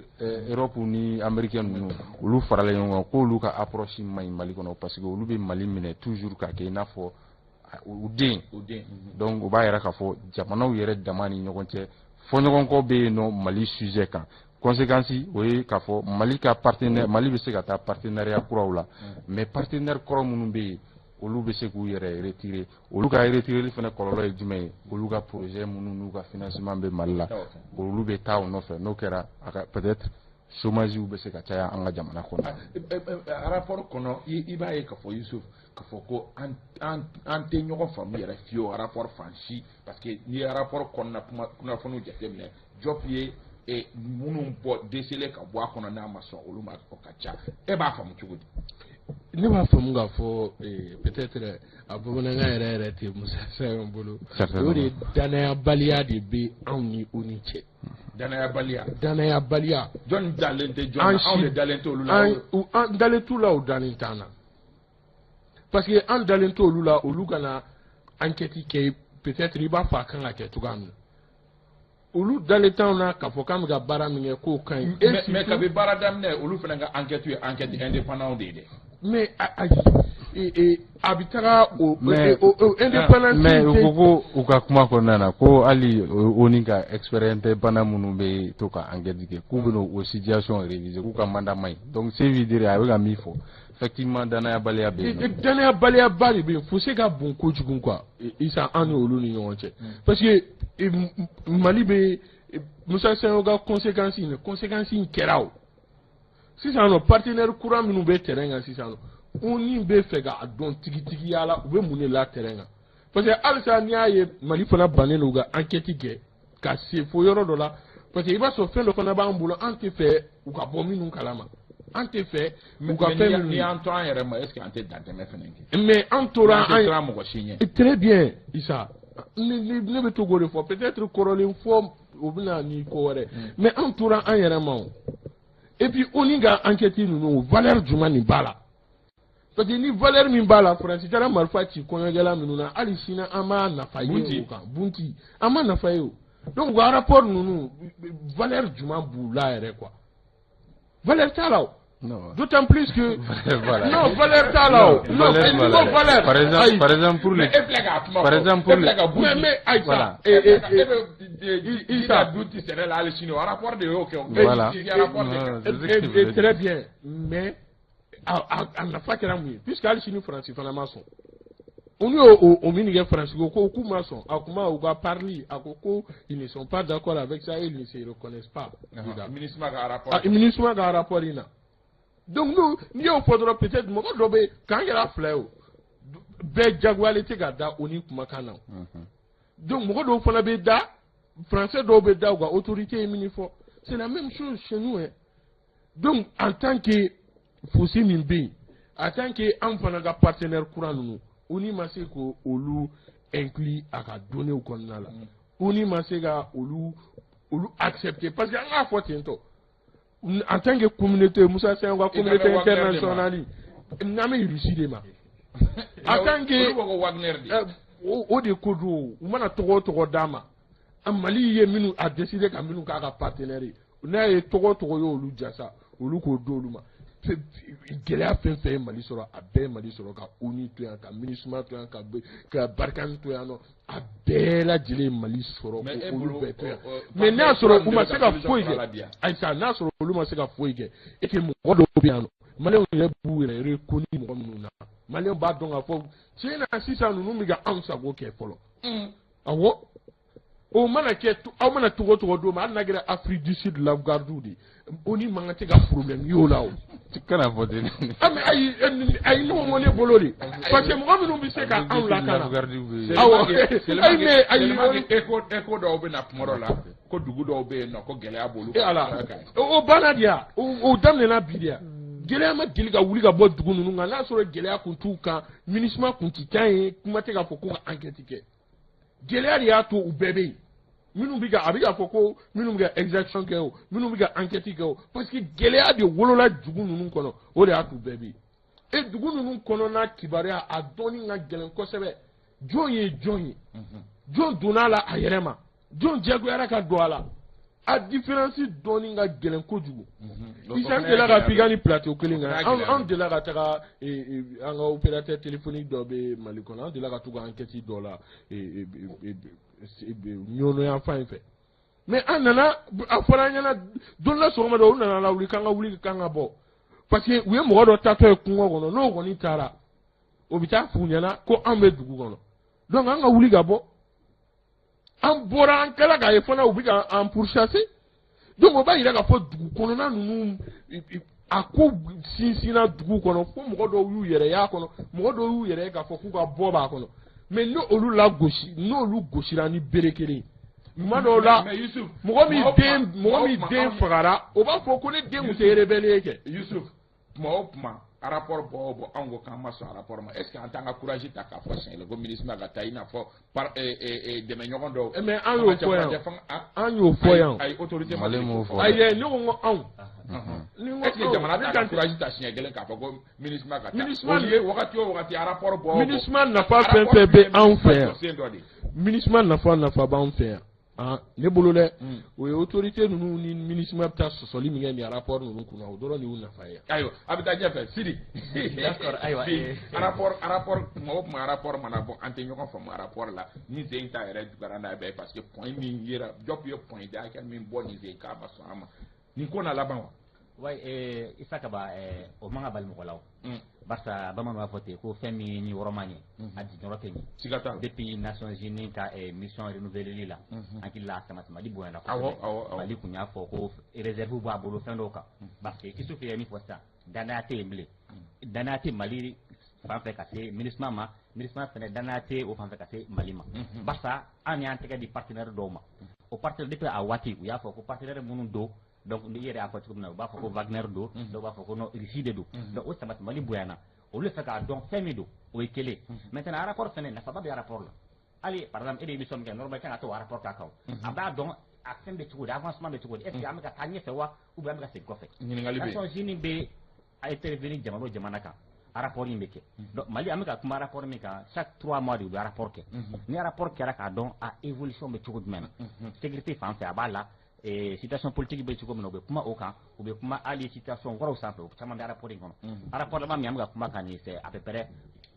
Europe ni américain ninnu, olu faralen ɲɔgɔn kan, k'olu ka approche man ɲi Mali kɔnɔ, parce que olu bɛ Mali minɛ toujours k'a kɛ i n'a fɔ u den. Donc o b'a yira k'a fɔ jamanaw yɛrɛ dama ni ɲɔgɔn cɛ, fɔɲɔgɔnkɔ bɛ yen nɔ Mali sujet kan. Conséquence, o ye k'a fɔ Mali ka partenaire, Mali bɛ se ka taa partenariat kuraw la, mais partenaire kɔrɔ minnu bɛ yen, olu bɛ se k'u yɛrɛ retirer. Olu ka retireli fana kɔlɔlɔ ye jumɛn ye? Olu ka projet minnu n'u ka financement bɛ Mali la, olu bɛ taa o nɔfɛ. N'o kɛra, a ka peut-être chômage bɛ se ka caya an ka jamana kɔnɔ. Rapport kɔnɔ, i b'a ye k'a fɔ, Yusuf, k'a fɔ ko an tɛ ɲɔgɔn faamu yɛrɛ fiyewu rapport fan si, parce que n'i ye rapport kɔnɔna kunnafoniw jateminɛ, Diop ye minnu bɔ décelé ka bɔ a kɔnɔ n'a ma sɔn olu ma, o ka ca. E b'a faamu cogo di? Ne b'a faamu k'a fɔ peut-être a bamanankan yɛrɛ yɛrɛ tɛ Musa Sayon bolo, o de ye danayabaliya de bɛ anw ni ONU cɛ. Danayabaliya. Danayabaliya. Jɔn dalen tɛ jɔn na? Anw de dalen t'olu la. An dalen t'u la, u dalen t'an na, parce que an dalen t'olu la, olu kana enquête kɛ, peut-être i b'a fɔ a kan ka kɛ cogoya min na. Olu dalen t'anw na k'a fɔ k'an bɛ ka baara min kɛ k'o ka ɲi. Mais kabi baara daminɛ, olu fana ka enquête ye enquête indépendant de ye dɛ. Mais ayi, a bɛ taga o indépendance. Mais u ko ko u ka kuma kɔnɔna na ko hali ONU ka expert indépendant minnu bɛ to ka enquête kɛ, k'u bɛna o situation réviser, k'u ka mandat man ɲi. Donc ce veut dire a bɛ ka min fɔ, effectivement danayabaliya bɛ yen. Danayabaliya ba de bɛ yen, fossé ka bon kojugu quoi, Isa, an ni olu ni ɲɔgɔn cɛ, parce que Mali bɛ Musa Sayon ka conséquence in, conséquence in kɛra o sisan nɔ, partenaire kura minnu bɛ terrain kan sisan nɔ, ONU bɛ fɛ k'a dɔn tigitigiya la u bɛ mun de la terrain kan, parce que halisa n'i y'a ye Mali fana bannen don u ka enquête kɛ ka se fo yɔrɔ dɔ la, parce que i b'a sɔrɔ fɛn dɔ fana b'an bolo, an tɛ fɛ u ka bɔ minnu kalama, an tɛ fɛ u ka fɛn minnu. N'i y'an to an yɛrɛ ma, est ce que an tɛ dantɛmɛ fana kɛ? Mais an tora an tɛ siran mɔgɔ si ɲɛ. Très bien, Isa, ne bɛ to k'o de fɔ, peut-être kɔrɔlen fɔ o bɛ na ni ko wɛrɛ, mais an tora an yɛrɛ ma o. Et puis ONU ka enquête ninnu, valeur jumɛn nin b'a la? Parce que ni valeur min b'a la, Faransi taara marifa ci kɔɲɔkɛla minnu na, hali sini an m'a nafa ye o kan. Bunti an m'a nafa ye o. Donc u ka rapport ninnu, valeur jumɛn b'u la yɛrɛ quoi? Valeur t'a la o. D'autant plus que voilà. Non, valeur t'a la o. Non, valeur, valeur. Par exemple pour les par exemple pour les mais ayi voilà. Issa Bunti sɛnɛ la hali sini o rapport de y'o kɛ o. Voilà. Très bien, mais a nafa kɛra mun ye? Puisque hali sini Faransi fana ma sɔn. Olu y'o o min kɛ, Faransi ko ko k'u ma sɔn a kuma, u ka parli a ko ko ils ne sont pas d'accord avec ça et ils ne se reconnaissent pas. MINUSMA ka rapport. MINUSMA ka rapport in na. Donc n'i y'o fɔ dɔrɔn, peut-être mɔgɔ dɔ bɛ k'an kɛra fila ye o, bɛɛ jagoyalen tɛ ka da o ni kumakan na. Donc mɔgɔ dɔw fana bɛ da, français dɔw bɛ da u ka autorité ye min fɔ. C'est la même chose chez nous hein. Donc en tant que fosi min bɛ yen, en tant que an fana ka partenaire kura ninnu, ONU ma se k'olu inclus a ka données kɔnɔna la, ONU ma se ka olu accepter, parce que an k'a fɔ ten tɔ, en tant que communauté, Moussa Sène ka communauté internationale, n'an bɛ Russie de ma. En tant que o de ko don, u mana tɔgɔ o tɔgɔ d'a ma, Mali ye minnu a décidé ka minnu k'a ka partenaire ye, n'a ye tɔgɔ o tɔgɔ ye olu jasa, olu k'o d'olu ma. Gɛlɛya fɛn fɛn ye Mali sɔrɔ, a bɛɛ ye Mali sɔrɔ ka ONU to yan, ka MINUSMA to yan, ka Barkhane to yan nɔ, a bɛɛ lajɛlen ye Mali sɔrɔ k'olu bɛɛ to yan. Mais n'a y'a sɔrɔ u ma se ka foyi kɛ, ayisa, n'a sɔrɔ olu ma se ka foyi kɛ, et que mɔgɔ dɔw bɛ yan nɔ, Maliyɛnw yɛrɛ b'u yɛrɛ reconnu mɔgɔ minnu na, Maliyɛnw b'a dɔn k'a fɔ tiɲɛ na sisan ninnu bɛ ka anw sago kɛ fɔlɔ. Awɔ, o mana kɛ, aw mana togo o togo d'o ma, hali n'a kɛra Afrique du Sud Lafgarde de, ONU man kan tɛ ka problème y'o la o. Kana fɔ ten. Ah mais ayi, ayi, ne ko ne bolo de, parce que mɔgɔ minnu bɛ se ka anw lakana. Awɔ, ayi mais ayi, écho dɔw bɛ na kuma dɔ la ko dugu dɔw bɛ yen nɔ ko gɛlɛya b'olu. E Ala, o banna de ya, o daminɛna bi de ya. Gɛlɛya ma deli ka wuli ka bɔ dugu ninnu kan, n'a sɔrɔ gɛlɛya kun t'u kan, MINUSMA kun ti taa yen, kuma tɛ k'a fɔ ko ka enquête kɛ. Gɛlɛya de y'a to u bɛɛ bɛ yen. Minnu bɛ ka, a bɛ k'a fɔ ko minnu bɛ ka exaction kɛ o, minnu bɛ ka enquête kɛ o, parce que gɛlɛya de wolola dugu ninnu kɔnɔ, o de y'a t'u bɛɛ bɛ yen. E dugu ninnu kɔnɔna kibaruya a dɔnni ka gɛlɛn kosɛbɛ. Jɔn ye jɔn ye, jɔn donna a la a yɛrɛ ma, jɔn jagoyara ka don a la, a différence dɔnni ka gɛlɛn kojugu. Isa, n delila ka f'i ka ni plateau kelen kan, an delila ka taga an ka opérateur téléphonique dɔ bɛ Mali kɔnɔ, an delila ka t'u ka enquête dɔ la Ɲɔnɔ yan fan in fɛ. Mais an nana, a fɔra an ɲɛna don la sɔgɔma dɔ, u nana lawuli k'an ka wuli k'an ka bɔ, parce que u ye mɔgɔ dɔ taatɔ ye kungo kɔnɔ, n'o kɔni taara, o bɛ taa f'u ɲɛna ko an bɛ dugu kɔnɔ, donc an ka wuli ka bɔ. An bɔra, an kɛla k'a ye fana u bɛ ka an pourchasser. Donc o b'a yira k'a fɔ dugu kɔnɔna ninnu, a ko sinsinna dugu kɔnɔ fo mɔgɔ dɔw y'u yɛrɛ y'a kɔnɔ, mɔgɔ dɔw y'u yɛrɛ ye k'a fɔ k'u ka bɔ b'a kɔnɔ. Mais n'olu lagosi, n'olu gosira ni bere kelen, tuma dɔw la mɔgɔ min den fagara, o b'a fɔ ko ne den tun tɛ rebelle kɛ. Yusuf, kuma o kuma, rapport bɔ o bɔ, anw ko k'an ma sɔn rapport ma, est ce que an t'an ka courage ta k'a fɔ siɲɛ kelen ko MINUSMA ka taa, i n'a fɔ par dɛmɛɲɔgɔn dɔw. Mais an y'o fɔ yan, an y'o fɔ yan. Ayi, autorité ma m'o fɔ. Ayi, ne ko n ko anw. Est ce que jamana t'a ka courage ta siɲɛ kelen k'a fɔ ko MINUSMA ka taa? MINUSMA ye wagati o wagati rapport bɔ o bɔ. MINUSMA nafa fɛn fɛn bɛ anw fɛ yan. MINUSMA nafa b'anw fɛ yan. Ah, ne bolo dɛ, o ye autorité ninnu ni MINUSMA bɛ taa sɔsɔli min kɛ nin rapport ninnu kunna, o dɔrɔn de y'u nafa ye. Ayiwa, a bɛ taa ɲɛfɛ Sidi. D'accord, ayiwa. Rapport kuma o kuma, rapport mana bɔ, an tɛ ɲɔgɔn faamu rapport la. Ni sen ta yɛrɛ juguyara n'a bɛɛ ye, parce que point min yera, Diop ye point da hakɛ min bɔ nin sen k'a ma sɔn a ma, nin ko na laban wa? Ouais, Issa Kaba, o man ka bali mɔgɔ la o. Barisa bamananw b'a fɔ ten ko fɛn min ni yɔrɔ ma ɲɛ, a jiginyɔrɔ tɛ ɲɛ. Siga t'a la. Depuis Nations Unies ka mission renouvelée la, an hakili la a sama samali bonyana kosɛbɛ. Awɔ. Mali kun y'a fɔ ko réserve b'a bolo fɛn dɔw kan. Parce que Isufu ye min fɔ sisan, danaya tɛ yen bilen. Danaya tɛ Mali fan fɛ ka se MINUSMA ma, MINUSMA fɛnɛ danaya tɛ o fan fɛ ka se Mali ma. Barisa an y'an tɛgɛ di partenaire dɔw ma. O partenaire, depuis a waati, u y'a fɔ ko partenaire minnu don. Donc ni i yɛrɛ y'a fɔ cogo min na, u b'a fɔ ko Wagner don, dɔw b'a fɔ ko non, Russie de don. Donc o sama samali bonyana, olu fɛ k'a dɔn fɛn min don, o ye kelen. Maintenant, rapport fɛnɛ, nafaba bɛ rapport la. Hali par exemple e bɛ émission min kɛ, normalement i kan ka t'o rapport k'a kan o. A b'a dɔn a fɛn bɛ cogo di, avancement bɛ cogo di, est ce que an bɛ ka taa ɲɛfɛ wa, ou bien an bɛ ka segin kɔfɛ? Ɲininkali bɛ yen. Nations Unies bɛ intervenir jamana o jamana kan. Rapport in bɛ kɛ. Donc Mali, an bɛ ka kuma rapport min kan, chaque 3 mois de u bɛ rapport kɛ. Ni rapport kɛra k'a dɔn a évolution bɛ cogo jumɛn na, sécurité fan fɛ a b'a la, situation politique bɛ cogo min na, u bɛ kuma o kan, u bɛ kuma hali situation wɛrɛw sanfɛ, o caman bɛ rapport in kɔnɔ. Rapport laban min an bɛ ka kuma kan nin, c'est à peu près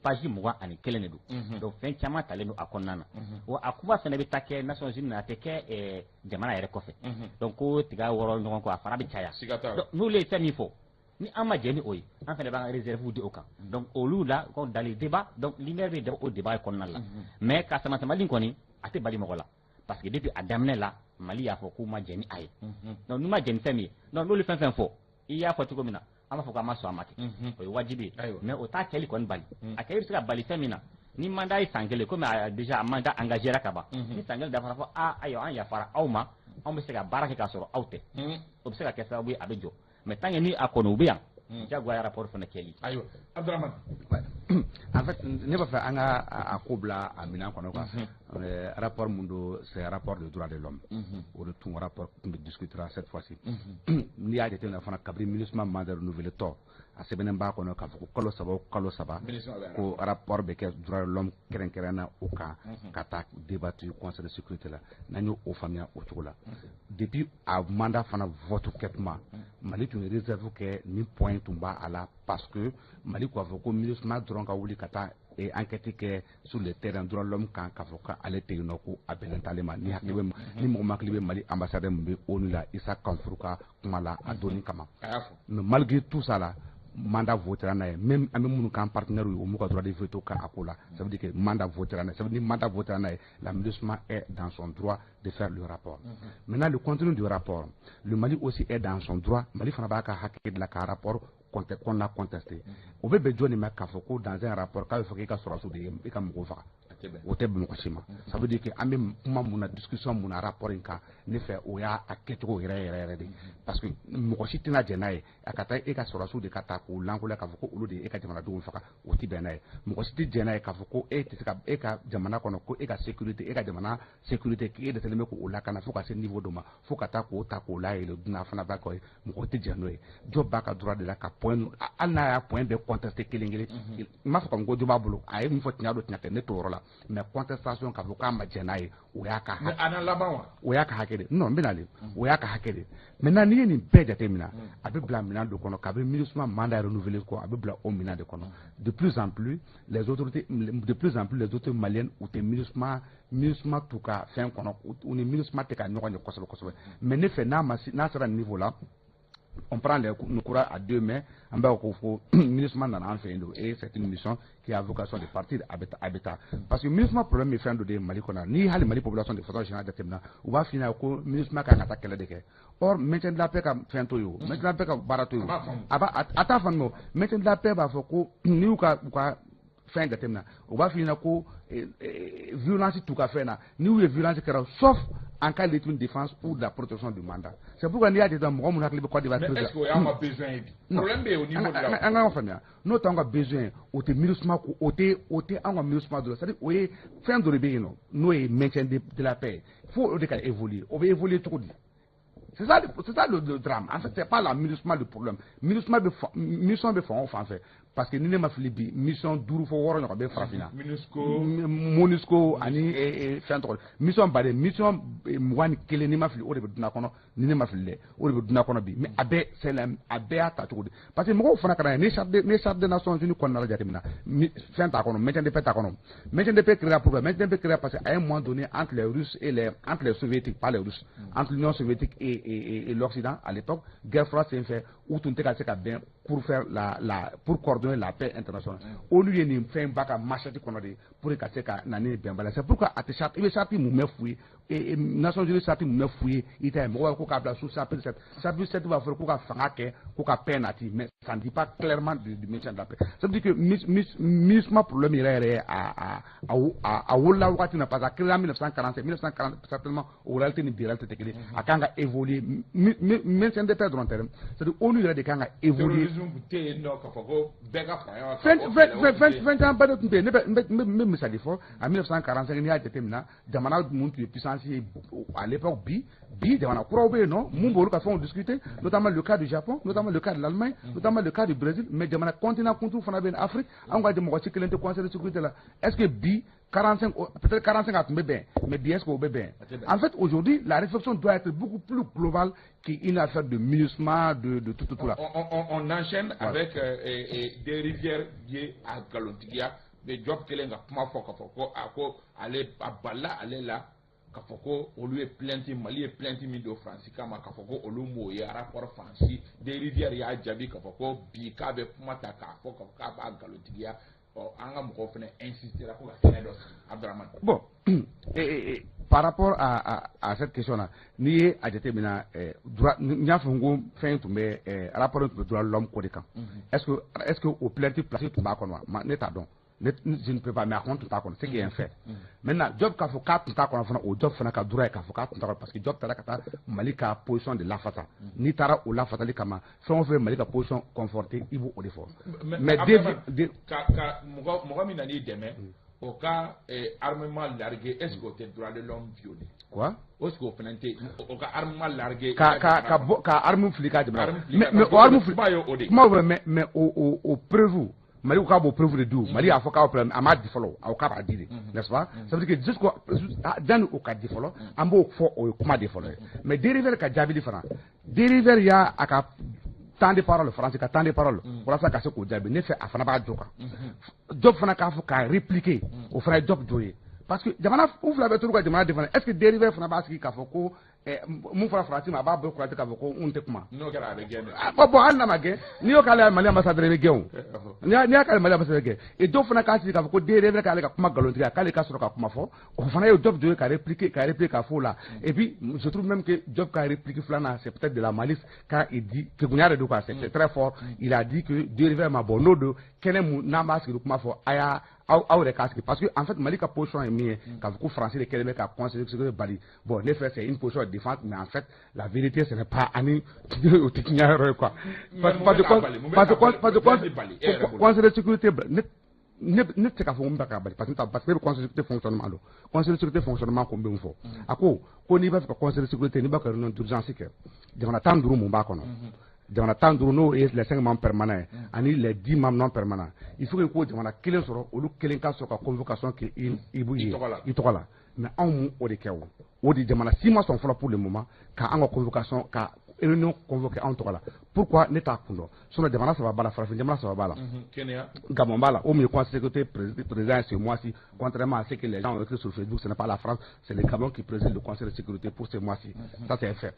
page 21 de don. Donc fɛn caman talen don a kɔnɔna na. Wa a kuma fɛnɛ bɛ taa kɛ Nations Unies na, a tɛ kɛ jamana yɛrɛ kɔfɛ. Donc ko tiga wɔrɔ ɲɔgɔn kɔ, a fara bɛ caya. Donc n'olu ye fɛn min fɔ, ni an ma jɛ ni o ye, an fɛnɛ b'an ka réserve di o kan. Donc olu la, dans les débats, donc lumière bɛ o débat kɔnɔna la. Mais ka sama samali kɔni, a tɛ bali mɔgɔ la, parce que depuis a daminɛ la, Mali y'a fɔ k'u ma jɛ ni a ye. Donc n'u ma jɛ ni fɛn min ye, donc n'olu fɛn fɛn fɔ, i y'a fɔ cogo min na, an b'a fɔ k'an ma sɔn a ma kɛ, o ye wajibi ye. Mais o t'a kɛli kɔni bali. A kɛli bɛ se ka bali fɛn min na, ni mandat ye san 1, komi déjà a mandat engagé ra ka ban, ni san 1 dafara, fɔ a ayiwa, an yafara aw ma, anw bɛ se ka baara kɛ k'a sɔrɔ aw tɛ, o bɛ se ka kɛ sababu ye a bɛ jɔ. Mais tant que ni a kɔni u bɛ yan, jagoya rapport fana kɛli. Ayiwa, Abdramane. En fait, ne b'a fɛ an ka a ko bila a minɛn kɔnɔ quoi. Rapport mun don, c'est rapport de droit de l'homme. O de tun rapport tun bɛ discutera cette fois-ci. N'i y'a jateminɛ fana, kabini MINUSMA mandat renouvelé tɔ, a sɛbɛnnen b'a kɔnɔ k'a fɔ ko kalo 3 o kalo 3, ko rapport bɛ kɛ droit de l'homme kɛrɛnkɛrɛn na o kan, ka taa débattu Conseil de sécurité la. N'an y'o faamuya o cogo la, depuis a mandat fana vote kɛ tuma, Mali tun ye réserve kɛ ni point tun b'a a la, parce que Mali k'a fɔ ko MINUSMA dɔrɔn ka wuli ka taa enquête kɛ sur le terrain droit de l'homme kan, k'a fɔ k'ale tɛ yen nɔ, ko a bɛnnen t'ale ma. Ni hakili bɛ, ni mɔgɔ ma hakili bɛ Mali ambassadeur min bɛ ONU la, Issa Kanfuru ka kuma la a donni kama. Mais malgré tout ça la, mandat votera n'a ye. Même an bɛ minnu k'an partenaire ye, o m'u ka droit de veto kɛ a ko la. Ça veut dire que mandat votera n'a ye. Ça veut dire mandat votera n'a ye, la MINUSMA est dans son droit de faire le rapport. Maintenant, le contenu du rapport, le Mali aussi est dans son droit. Mali fana b'a ka hakɛ de la ka rapport qu'on a contesté. O bɛ bɛn jɔnni ma k'a fɔ ko dans un rapport k'a bɛ fɔ k'e ka sɔrɔdasiw de ye e ka mɔgɔw faga? O tɛ bɛn mɔgɔ si ma. Ça veut dire que an bɛ kuma mun na, discussion mun na rapport in kan, ne fɛ o y'a kɛcogo yɛrɛ yɛrɛ yɛrɛ de, parce que mɔgɔ si tɛna jɛn n'a ye a ka taa e ka sɔrɔdasiw de ka taa k'u lankolonya k'a fɔ ko olu de ye e ka jamanadenw faga, o tɛ bɛn n'a ye. Mɔgɔ si tɛ jɛn n'a ye k'a fɔ ko e tɛ se ka e ka jamana kɔnɔ, ko e ka sécurité, e ka jamana sécurité, k'e dɛsɛlen bɛ k'o lakana fo ka se niveau dɔ ma, fo ka taa k'o ta k'o layɛlɛ dunan fana b'a kɔ ye. Mɔgɔ tɛ jɛn n'o ye. Jɔ b'a ka droit de la ka point, hali n'a y'a point bɛɛ contesté kelen kelen. N m'a fɔ ko jo b'a bolo, a ye min fɔ tiɲɛ don, tiɲɛ tɛ, ne t'o yɔrɔ la. Mais contestation, k'a fɔ k'a ma jɛn n'a ye, o y'a ka hakɛ. A na laban wa? O y'a ka hakɛ de. Non, n bɛ nalen, o y'a ka hakɛ de. Maintenant, n'i ye nin bɛɛ jateminɛ, a bɛ bila minɛn dɔ kɔnɔ kabini MINUSMA mandat renouvelé kɔ, a bɛ bila o minɛn de kɔnɔ. De plus en plus les autorités, de plus en plus les autorités maliennes, u tɛ MINUSMA t'u ka fɛn kɔnɔ, u ni MINUSMA tɛ ka ɲɔgɔn ye kosɛbɛ kosɛbɛ. Mais ne fɛ, n'a ma n'a sera nin niveau la, on prend les courage à deux mains. An b'a fɔ ko MINUSMA nana an fɛ yen don, et c'est une mission qui a vocation de partir. A bɛ taa, a bɛ taa, parce que MINUSMA problème ye fɛn dɔ de ye Mali kɔnɔ. Ni hali Mali population de façon générale jateminɛ, u b'a f'i ɲɛna ko MINUSMA kan ka taa kɛlɛ de kɛ. Or maintien de la paix ka fɛn to yen, o maintien de la paix ka baara to yen, a b'a a t'a faamu. O maintien de la paix b'a fɔ ko n'i y'u ka u ka fɛn jateminɛ, u b'a f'i ɲɛna ko violence t'u ka fɛn na, n'u ye violence kɛra, sauf en cas de légitime défense ou de la protection du mandat. C'est pourquoi n'i y'a jateminɛ, mɔgɔ minnu hakili bɛ Côte d'Ivoire. Mais est-ce que o y'anw ka besoin ye bi? Problème bɛ yen au niveau de la. An ka faamuya, n'o t'anw ka besoin ye, o tɛ MINUSMA ko, o tɛ anw ka MINUSMA dɔrɔn. C'est à dire o ye fɛn dɔ de bɛ yen nɔ, n'o ye maintien de la paix, fo o de ka évoluer. O bɛ évoluer cogo di? C'est ça le drame. En fait, c'est pas la MINUSMA le problème. MINUSMA bɛ mission bɛ fan o fan fɛ, parce que ni ne ma fili bi, mission 5 fo 6 ɲɔgɔn bɛ farafinna. MINUSCO. MONUSCO ani fɛn tɔgɔ mission baden, mission 21, ni ma fili, o de bɛ dunan kɔnɔ. Ni ne ma fili dɛ, o de bɛ dunan kɔnɔ bi. Mais a bɛɛ c'est la, a bɛɛ y'a ta cogo di? Parce que mɔgɔw fana kana ni charte des Nations Unies kɔnɔna la jateminɛ, fɛn t'a kɔnɔ, maintien de paix t'a kɔnɔ. Maintien de paix créera pourquoi? Maintien de paix créera parce que à un moment donné, entre les Russes et les entre les Soviétiques, pas les Russes, entre l'Union soviétique et l'Occident à l'époque, guerre froide sen fɛ, u tun tɛ ka se ka bɛn pour faire la la pour coordonner la paix internationale. ONU ye nin fɛn ba ka machette kɔnɔ de pour ka se ka na ni bɛnbaliya. C'est pourquoi a tɛ charte, i bɛ charte mun mɛn f'u ye, Nations Unies charte mun mɛn f'u ye, i ta ye mɔgɔw b'a fɔ ko k'a bila sous chapitre 7. Chapitre 7 b'a fɔ ko ka fanga kɛ, ko ka paix nati, mais ça ne dit pas clairement du maintien de la paix. Ça veut dire que MINUSMA problème yɛrɛ yɛrɛ ye, a wolola wagati min na, parce que a créé en 1947, 1940 certainement, o réalité ni bi réalité tɛ kelen. A kan ka évoluer. Maintien de paix dɔrɔn tɛ dɛ, c'est à dire ONU yɛrɛ de kan ka évoluer. mécanisme tun tɛ yen nɔ k'a fɔ ko bɛɛ ka fara ɲɔgɔn kan. Fɛn camanba de tun tɛ yen. Ne bɛ n bɛ misali fɔ. En 1945, n'i y'a jateminɛ, jamana mun tun ye puissance ye à l'époque, bi jamana kuraw bɛ yen nɔ mun b'olu ka fɛnw discuter, notamment le cas du Japon, notamment le cas de l'Allemagne, notamment le cas du Brésil. Mais jamana continent kuntu fana bɛ yen, Afrique, anw ka mɔgɔ si kelen tɛ Conseil de sécurité la. Est-ce que bi 45, peut-être 45 a tun bɛ bɛn, mais bi, est-ce que o bɛ bɛn? En fait, aujourd'hui, la réflexion doit être beaucoup plus globale qu'une affaire de MINUSMA, de tout, tout, tout là. On enchaîne avec des rivières ye a nkalontigiya mais Diop kelen ka kuma fɔ k'a fɔ ko a ko ale a balila ale la k'a fɔ ko olu ye plainte, Mali ye plainte min don Faransi kama, k'a fɔ ko olu m'o ye rapport Faransi. Des rivières y'a jaabi k'a fɔ ko bi k'a bɛ kuma ta k'a fɔ k'a fɔ k'a b'a nkalontigiya. Ɔ, an ka mɔgɔw fana insistera ko ka kɛnɛ dɔ sigi, Abdramane. Bon, par rapport à cette question-là, n'i ye a jateminɛ, droit, n y'a fɔ n ko fɛn tun bɛ rapport tun bɛ droit de l'homme ko de kan. Est-ce que o plainte place tun b'a kɔnɔ wa? Ne t'a dɔn. Ne, je ne peux pas, mais a kɔni tun t'a kɔnɔ, ce qui est un fait. Maintenant, Diop k'a fɔ k'a tun t'a kɔnɔ fana, o Diop fana ka droit ye k'a fɔ k'a tun t'a kɔnɔ, parce que Diop taara ka taa Mali ka position de lafasa. N'i taara o lafasali kama, fɛn o fɛn Mali ka position conforter, i b'o de fɔ. Mais ka mɔgɔ min nan'i dɛmɛ, o ka armement largué, est-ce que o tɛ droit de l'homme violé? Quoi? Est-ce que o fana tɛ o ka armement largué? Ka bɔ ka arme fili ka jamana. Mais o arme fili kuma ye o de ye. Kuma bɛ, mais o preuve, Mali ko k'a b'o preuve de di. Mali y'a fɔ k'a b'o, a m'a di fɔlɔ, a ko k'a b'a di de, n'est-ce pas? Ça veut dire que jusqu'au janni o ka di fɔlɔ, an b'o fɔ, o ye kuma de fɔlɔ ye. Mais de ka jaabili fana, de y'a a ka temps de parole, français ka temps de parole, walasa ka se k'o jaabi. Ne fɛ, a fana b'a jɔ kan. Diop fana k'a fɔ k'a répliquer, o fana ye Diop jo ye, parce que jamana u fila bɛ t'u ka jamana défendre. Est ce que Deriver fana b'a sigi k'a fɔ ko mun fɔra Faransi ma, a b'a bɔ Croatie k'a fɔ ko n tɛ kuma? N'o kɛra, a bɛ gɛn dɛ. Ah bon, hali n'a ma gɛn, n'i y'o k'ale Mali ambassadeur, i bɛ gɛn o. N'i y'a k'ale Mali ambassadeur gɛn, et dɔw fana k'a sigi k'a fɔ ko Deriver k'ale ka kuma nkalontigiya, k'ale ka sɔrɔ ka kuma fɔ, o fana ye Diop jo ye ka répliquer k'a fɔ o la. Et puis je trouve même que Diop ka réplique filanan, c'est peut-être de la malice quand il dit, kegunya de don quoi, c'est très fort. Il a dit que Deriver ma bɔ n'o don kɛnɛ mun n'an b'a sigi kuma fɔ, a y'a aw yɛrɛ k'a sigi, parce que en fait Mali ka position ye min ye, k'a fɔ ko Faransi de kɛlen bɛ ka Conseil de sécurité bali. Bon, ne fɛ, c'est une position de défense, mais en fait la vérité, ce n'est pas ani o tɛ tiɲɛ yɔrɔ ye quoi, parce que Conseil de sécurité, ne tɛ se k'a fɔ ko n bɛ k'a bali, parce que ne bɛ Conseil de sécurité fonctionnement dɔn. Conseil de sécurité fonctionnement ko n bɛ mun fɔ? A ko n'i b'a fɛ ka Conseil de sécurité, n'i b'a ka réunion d'urgence kɛ, jamana 15 mun b'a kɔnɔ, jamana 15 n'o ye les cinq membres permanents ye ani les 10 membres non permanents, il faut que ko jamana kelen sɔrɔ, olu kelen ka sɔrɔ ka convocation kɛ i b'u ye i tɔgɔ la. Mais anw m'o o de kɛ. O de jamana si ma sɔn fɔlɔ pour le moment ka an ka convocation, ka réunion convoqué anw tɔgɔ la. Pourquoi? Ne t'a kun dɔn. Sinon jamana saba b'a la, farafin jamana saba b'a la. Kenya. Gabon b'a la, o min ye Conseil de sécurité président ce mois-ci, contrairement à ce que les gens ont écrit sur Facebook, ce n'est pas la France, c'est le Gabon qui préside le Conseil de sécurité pour ce mois-ci. Ça, c'est un fait.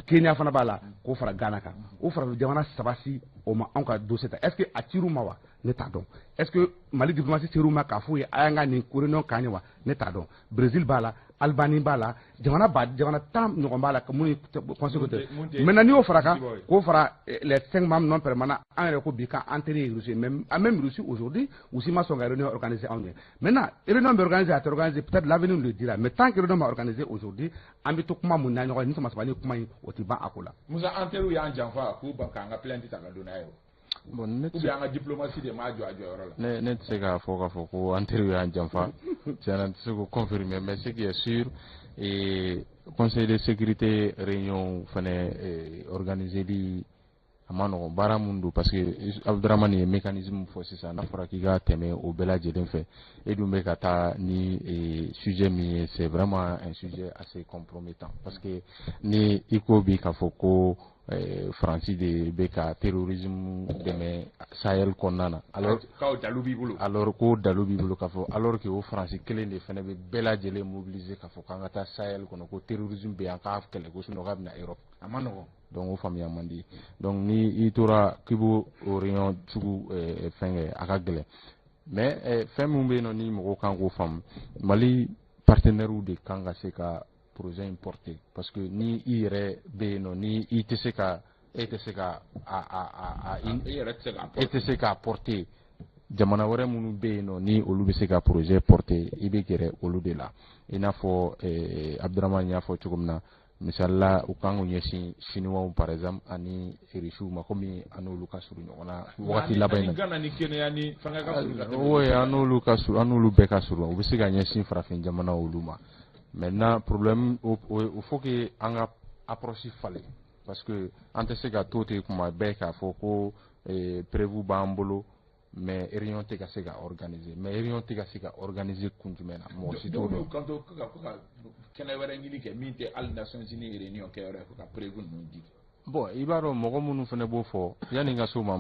Kenya fana b'a la, k'o fara Ghana kan. O farafin jamana saba si, o ma anw ka dossier ta. Est ce que a cir'u ma wa? Ne t'a dɔn. Est ce que Mali diplomatie ser'u ma k'a f'u ye a y'an ka nin réunion k'an ye wa? Ne t'a dɔn. Brésil b'a la, Albanie b'a la, jamana ba jamana 10 ɲɔgɔn b'a la mun ye Conseil de sécurité. Maintenant, n'i y'o fara kan, k'o fara les cinq membres non permanents, an yɛrɛ ko bi k'an teri ye Russie, mais même Russie aujourd'hui aussi ma sɔn ka réunion organiser anw ye. Maintenant, réunion bɛ organiser, a tɛ organiser, peut-être l'avenir nous le dira. Mais tant que réunion ma organiser aujourd'hui, an bɛ to kuma mun na ɲɔgɔn ye ni sama saba ni kuma in, o tɛ ban a ko la. Musa, an teriw y'an janfa k'u ban k'an ka plainte ta ka don n'a ye o? Bon, ne ou bien an ka diplomatie de m'a jɔ a jɔyɔrɔ la? Ne tɛ se k'a fɔ k'a fɔ ko an teriw y'an janfa. Tiɲɛna, n tɛ se k'o confirmer, mais ce qui est sûr et Conseil de sécurité réunion fɛnɛ organiseli a ma nɔgɔn, baara mun don, parce que Abudramani ye mécanisme fɔ sisan. N'a fɔra k'i ka tɛmɛ o bɛɛ lajɛlen fɛ, e dun bɛ ka taa ni sujet min ye, c'est vraiment un sujet assez compromettant, parce que ni i ko bi k'a fɔ ko Faransi de bɛ ka terrorisme dɛmɛ Sahel kɔnɔna na, alors k'aw dalu b'i bolo, alors ko dalu b'i bolo k'a fɔ, alors que o Faransi kelen de fana bɛ bɛɛ lajɛlen mobiliser k'a fɔ k'an ka taa Sahel kɔnɔ, ko terrorisme bɛ yen, an k'a kɛlɛ, ko sinon k'a bɛna Europe. A ma nɔgɔn. Donc o faamuya man di. Donc ni i tora k'i b'o o réunion sugu fɛn kɛ, a ka gɛlɛn. Mais fɛn min bɛ yen nɔ ni mɔgɔw kan k'o faamu, Mali partenaires de kan ka se ka projet in porter, parce que ni i yɛrɛ bɛ yen nɔ, ni i tɛ se ka, e tɛ se ka a i yɛrɛ tɛ se k'a e tɛ se k'a porter, jamana wɛrɛ minnu bɛ yen nɔ ni olu bɛ se ka projet porter, i bɛ gɛrɛ olu de la. I n'a fɔ Abudramani y'a fɔ cogo min na. Misali la, u kan k'u ɲɛsin Chinois par exemple ani Russiw ma, komi an n'olu ka surun ɲɔgɔn na wagati laban in na. Ani Ghana ni Kenya ni fanga ka surun ka tɛmɛ. Oui, an n'olu ka surun, an n'olu bɛɛ ka surun. U bɛ se ka ɲɛsin farafin jamanaw olu ma. Maintenant, problème, o faut que an ka approche falen, parce que an tɛ se ka to ten kuma bɛɛ k'a fɔ ko preuve b'an bolo, mais réunion tɛ ka se ka organiser. Mais réunion tɛ ka se ka organiser kun jumɛn na, mɔgɔ si t'o Dɔw y'u dɔn. kanto ko ka kɛnɛ wɛrɛ ɲini kɛ min tɛ hali Nations Unies réunion kɛ yɔrɔ ye, ko ka preuve ninnu di. Bon, i b'a dɔn, mɔgɔ minnu fana b'o fɔ, yanni n ka s'o ma,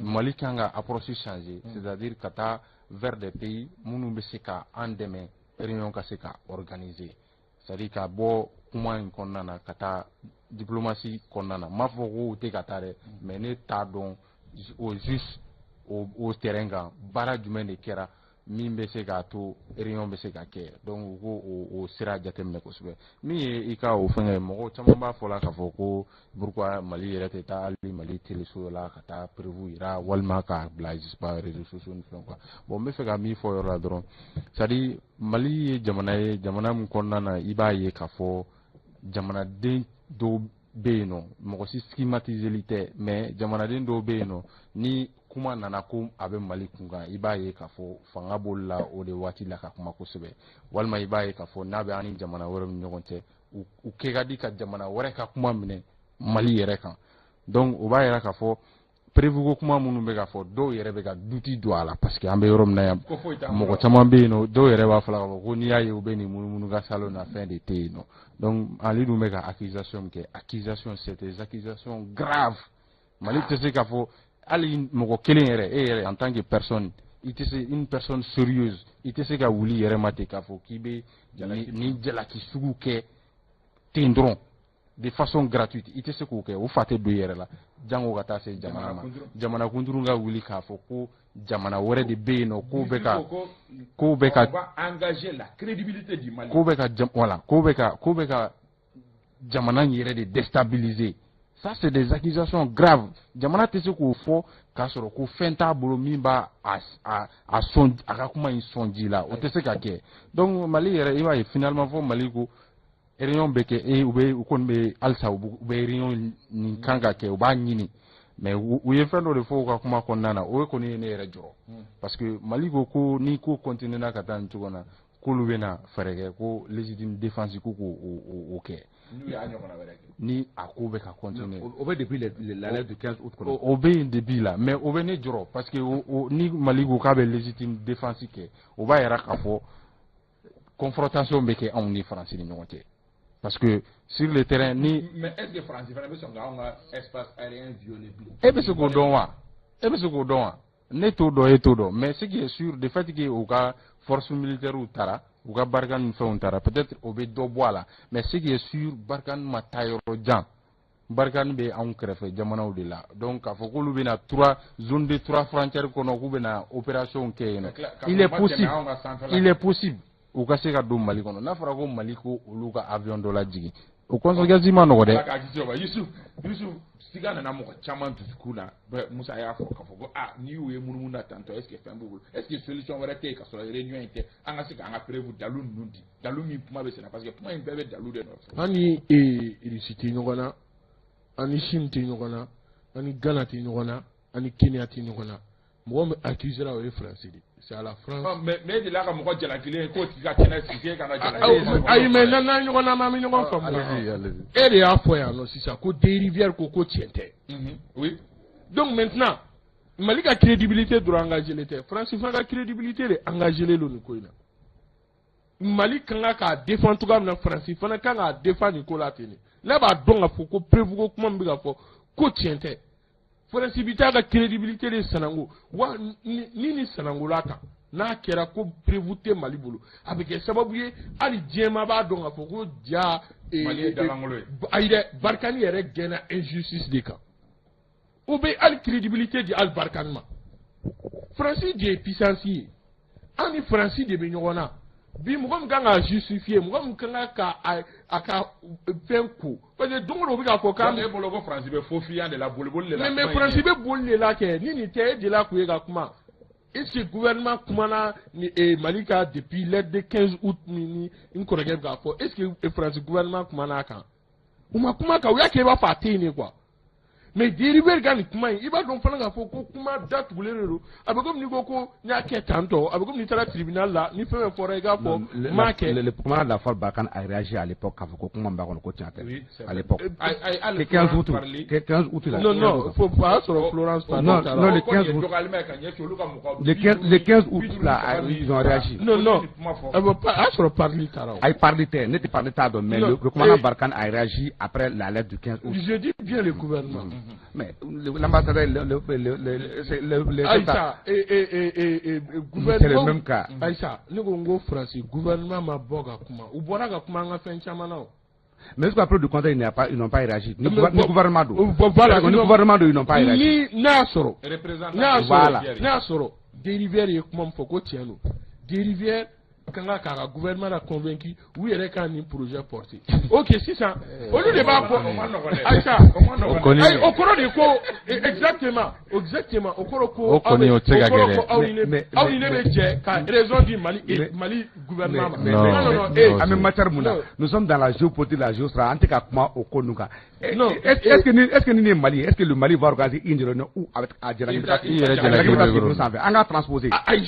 Mali kan ka approche changer, c'est-à-dire ka taa vers des pays minnu bɛ se ka an dɛmɛ réunion ka se ka organiser, c'est-à-dire ka bɔ kuma in kɔnɔna na ka taa diplomatie kɔnɔna na. N m'a fɔ ko u tɛ ka taa dɛ, mais ne t'a dɔn au juste o terrain kan baara jumɛn de kɛra min bɛ se k'a to réunion bɛ se ka kɛ. Donc u k'o o sira jateminɛ kosɛbɛ. Min ye i ka o fɛngɛ, mɔgɔ caman b'a fɔ la k'a fɔ ko pourquoi Mali yɛrɛ tɛ taa hali Mali téléso la ka taa preuve yira, walima k'a bila, je sais pas, réseaux sociaux ni fɛnw quoi. Bon, n bɛ fɛ ka min fɔ o yɔrɔ la dɔrɔn, c'est à dire Mali ye jamana ye, jamana min kɔnɔna na i b'a ye k'a fɔ jamanaden dɔw bɛ yen nɔ, mɔgɔ si stigmatiseli tɛ, mais jamanaden dɔw bɛ yen nɔ, ni kuma nana ko a bɛ Mali kunkan, i b'a ye k'a fɔ fanga b'olu la o de waati la ka kuma kosɛbɛ, walima i b'a ye k'a fɔ n'a bɛ an ni jamana wɛrɛw ni ɲɔgɔn cɛ, u kɛ ka di ka jamana wɛrɛ ka kuma minɛ Mali yɛrɛ kan. Donc o b'a yira k'a fɔ preuve ko kuma minnu bɛ ka fɔ, dɔw yɛrɛ bɛ ka doute don a la, parce que an bɛ yɔrɔ min na yan, Ko foyi t'an mɔgɔ bolo. caman bɛ yen nɔ, dɔw yɛrɛ b'a fɔ la k'a fɔ ko n'i y'a ye u bɛ nin munumunu ka salon na, fɛn de tɛ yen nɔ. Donc ale dun bɛ ka accusation min kɛ, accusation, c'est des accusations graves. Mali tɛ se k'a fɔ hali mɔgɔ kelen yɛrɛ, e yɛrɛ en tant que personne, i tɛ se, une personne sérieuse, i tɛ se ka wuli yɛrɛ ma ten k'a fɔ k'i bɛ nin jalaki sugu kɛ ten dɔrɔn de façon gratuite. I tɛ se k'o kɛ, o fa tɛ don i yɛrɛ la, jango ka taa se jamana ma, jamana kunturu ka wuli k'a fɔ ko jamana wɛrɛ de bɛ yen nɔ, k'o bɛ ka k'o bɛ ka on va engager la crédibilité du Mali. K'o bɛ ka voilà, k'o bɛ ka jamana in yɛrɛ de déstabiliser. Ça, c'est des accusations graves. Jamana tɛ se k'o fɔ k'a sɔrɔ ko fɛn t'a bolo min b'a a sɔn a ka kuma in sɔn ji la, o tɛ se ka kɛ. Donc Mali yɛrɛ, i b'a ye finalement fɔ Mali ko réunion bɛ kɛ e u bɛ u kɔni bɛ halisa u bɛ réunion nin kan ka kɛ, u b'a ɲini. Mais u ye fɛn dɔ de fɔ u ka kuma kɔnɔna na, o kɔni ye ne yɛrɛ jɔrɔ, parce que Mali ko ko ni ko continuer na ka taa nin cogo na, k'olu bɛna fɛɛrɛ kɛ ko légitime défense ko k'o o kɛ. N'u y'a ɲɔgɔnna wɛrɛ kɛ. Ni a ko bɛ ka continuer. O bɛ depuis la lettre du 15 août kɔnɔ. O bɛ yen depuis la, mais o bɛ ne jɔrɔ, parce que o ni Mali ko k'a bɛ légitime défense kɛ, o b'a yira k'a fɔ confrontation bɛ kɛ anw ni Faransi ni ɲɔgɔn cɛ, parce que sur le terrain ni. Mais est-ce que Faransi fana bɛ sɔn k'anw ka espace aérien violer bilen? E bɛ se k'o dɔn wa? E bɛ se k'o dɔn wa? Ne t'o dɔn, e t'o dɔn. Mais ce qui est sûr, de fait que u ka force militaire taara, u ka Barkhane ni fɛnw taara, peut-être o bɛ dɔ bɔ a la. Mais ce qui est sûr, Barkhane ma taa yɔrɔ jan. Barkhane bɛ anw kɛrɛfɛ jamanaw de la. Donc k'a fɔ k'olu bɛna trois zone de trois frontières kɔnɔ, k'u bɛna opération kɛ yen nɔ, il est possible u ka se ka don Mali kɔnɔ. N'a fɔra ko Mali ko olu ka avion dɔ lajigin, o conséquence ma nɔgɔ dɛ. Yusuf, Yusuf, siga nana mɔgɔ caman dusukun na. Musa y'a fɔ k'a fɔ ko aa, n'i y'u ye munumunu na tantɔ, est ce que fɛn b'u bolo? Est ce que solution wɛrɛ tɛ yen ka sɔrɔ réunion in tɛ, an ka se k'an ka preuve dalu ninnu di, dalu min kuma bɛ sen na, parce que kuma in bɛɛ bɛ dalu de nɔfɛ. An ni Russie tɛ ɲɔgɔn na, an ni Chine tɛ ɲɔgɔn na, an ni Ghana tɛ ɲɔgɔn na, an ni Kenya tɛ ɲɔgɔn na. Mɔgɔ min accusera, o ye Faransi de, c'est à la France. Mais e delila ka mɔgɔ jalakilen ye k'o tigi ka kɛnɛ sigi k'e kana jalaki. Ayi, mais n'an ɲɔgɔn na, an bɛ ɲɔgɔn faamu. E de y'a fɔ yan nɔ sisan ko deux rivières ko tiɲɛ tɛ. Donc maintenant, Mali ka crédibilité dɔrɔn engagé tɛ, Faransi fana ka crédibilité de engagé don nin ko in na. Mali kan ka k'a défend cogoya min na, Faransi fana kan k'a défend nin ko la ten de. Ne b'a dɔn k'a fɔ ko preuve ko kuma min bɛ ka fɔ ko tiɲɛ tɛ, Faransi bɛ taa ka crédibilité de sanango wa ni sanangola kan. N'a kɛra ko preuve tɛ Mali bolo, a bɛ kɛ sababu ye hali diɲɛmaa b'a dɔn k'a fɔ ko ja. Mali ye dalankolon ye. Ayi dɛ, Barkhane yɛrɛ gɛnna injustice de kan. O bɛ hali crédibilité di hali Barkhane ma. Faransi de ye puissance ye, an ni Faransi de bɛ ɲɔgɔn na bi. Mɔgɔ min kan k'a justifier, mɔgɔ min kan ka a ka fɛn ko, parce que don o don u bɛ k'a fɔ k'an. E bolo ko Faransi bɛ faux-fuyant de la, boliboli de la. Mais Faransi bɛ boli de la kɛ ni nin tɛ. E delila k'u ye ka kuma, est ce que gouvernement kumana ni Mali ka depuis lettre de 15 août ni n kɔrɔkɛ bɛ k'a fɔ, est ce que Faransi gouvernement kumana a kan? U ma kuma kan, u y'a kɛ i b'a fɔ a tɛ yen de quoi. Mais de Rivière ka nin kuma in, i b'a dɔn fana k'a fɔ ko kuma datugulen de don. A bɛ komi n'i ko ko n y'a kɛ tan tɔ, a bɛ komi n'i taara tribunal la, ni fɛn fɛn fɔra, i k'a fɔ n m'a kɛ. Le commandant de la force Barkhane a réagi à l'époque k'a fɔ ko kuma min b'a kɔnɔ, ko tiɲɛ tɛ. Oui, c'est À l'époque. vrai. Le 15 août, le 15 août là. Non, non, faut pas sɔrɔ Florence Parly Non, taara. non, le 15 août. Le 15 août là, ils ont réagi. Non, non, a bɛ a y'a sɔrɔ Parly taara o. Ayi, Parly tɛ, ne tɛ Parly t'a dɔn, mais le commandant Barkhane a réagi après la lettre du 15 août. Je dis bien le gouvernement. Mais l'ambassadeur, le, c'est le, Aïssa, et c'est gouvernement. Le même cas. Aïssa, ne ko n ko Faransi gouvernement ma bɔ ka kuma. U bɔra ka kuma an ka fɛn caman na o. Mais jusqu'à preuve du contraire, ils n'ont pas réagi. Ni Mais bon, gouvernement don. Bon, voilà, Ni gouvernement don, ils n'ont pas réagi. Ni n'a y'a sɔrɔ. N'a y'a Voilà. sɔrɔ, n'a y'a sɔrɔ, de Rivière ye kuma min fɔ ko tiɲɛ don. De Rivière kan ka k'a ka gouvernement la convaincu, u yɛrɛ ka nin projet porter. Ok, sisan olu de b'a fɔ. Aïssa, O kɔni- ayi, o kɔrɔ de ko exactement, exactement, o kɔrɔ ko O kɔni, o tɛ se ka o kɔrɔ kɛ ko dɛ. aw ni ne aw ni ne bɛ jɛ ka raison di Mali Mali gouvernement ma. Mais, Non, non, non, non, mais, eh, an bɛ matière mun na? Non. Nous sommes dans la géopolitique, la géostratégie, an tɛ ka kuma o ko ninnu kan. Non. Est-ce que ni ne ye Mali ye, est-ce que le Mali va organiser une réunion où avec a jalaki bɛ taa I yɛrɛ a jalaki bɛ taa jalaki sigi bɛ ninnu sanfɛ, an k'a transposer. Ah, ayi,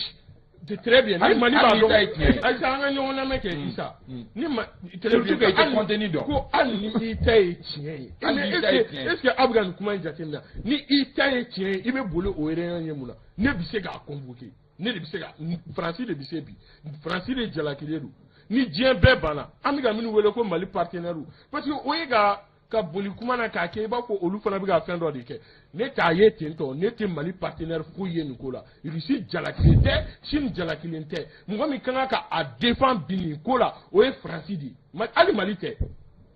c'est très bien, ni Mali b'a Hali dɔn n'i ta ye tiɲɛ ye. Ayisa, an ka ɲɔgɔn lamɛn kɛ, Isa, ni ma Surtout que i tɛ hali- contenu dɔn. Ko hali ni i ta ye tiɲɛ ye, Hali ni i ta ye tiɲɛ ye. est ce que aw bɛ ka nin kuma in jateminɛ? Ni i ta ye tiɲɛ ye, i bɛ boli o réunion ye mun na? Ne bɛ se k'a convoquer, ne de bɛ se ka, Faransi de bɛ se bi, Faransi de jalakilen don ni diɲɛ bɛɛ banna. An bɛ ka minnu wele ko Mali partenaire, parce que o ye ka boli kuma na k'a kɛ i b'a fɔ olu fana bɛ ka fɛn dɔ de kɛ. Ne t'a ye ten tɔ, ne tɛ Mali partenaire foyi ye nin ko la. Russie jalakilen tɛ, Chine jalakilen tɛ. Mɔgɔ min ka kan ka a défend bi nin ko la, o ye Faransi de ye. Hali Mali tɛ,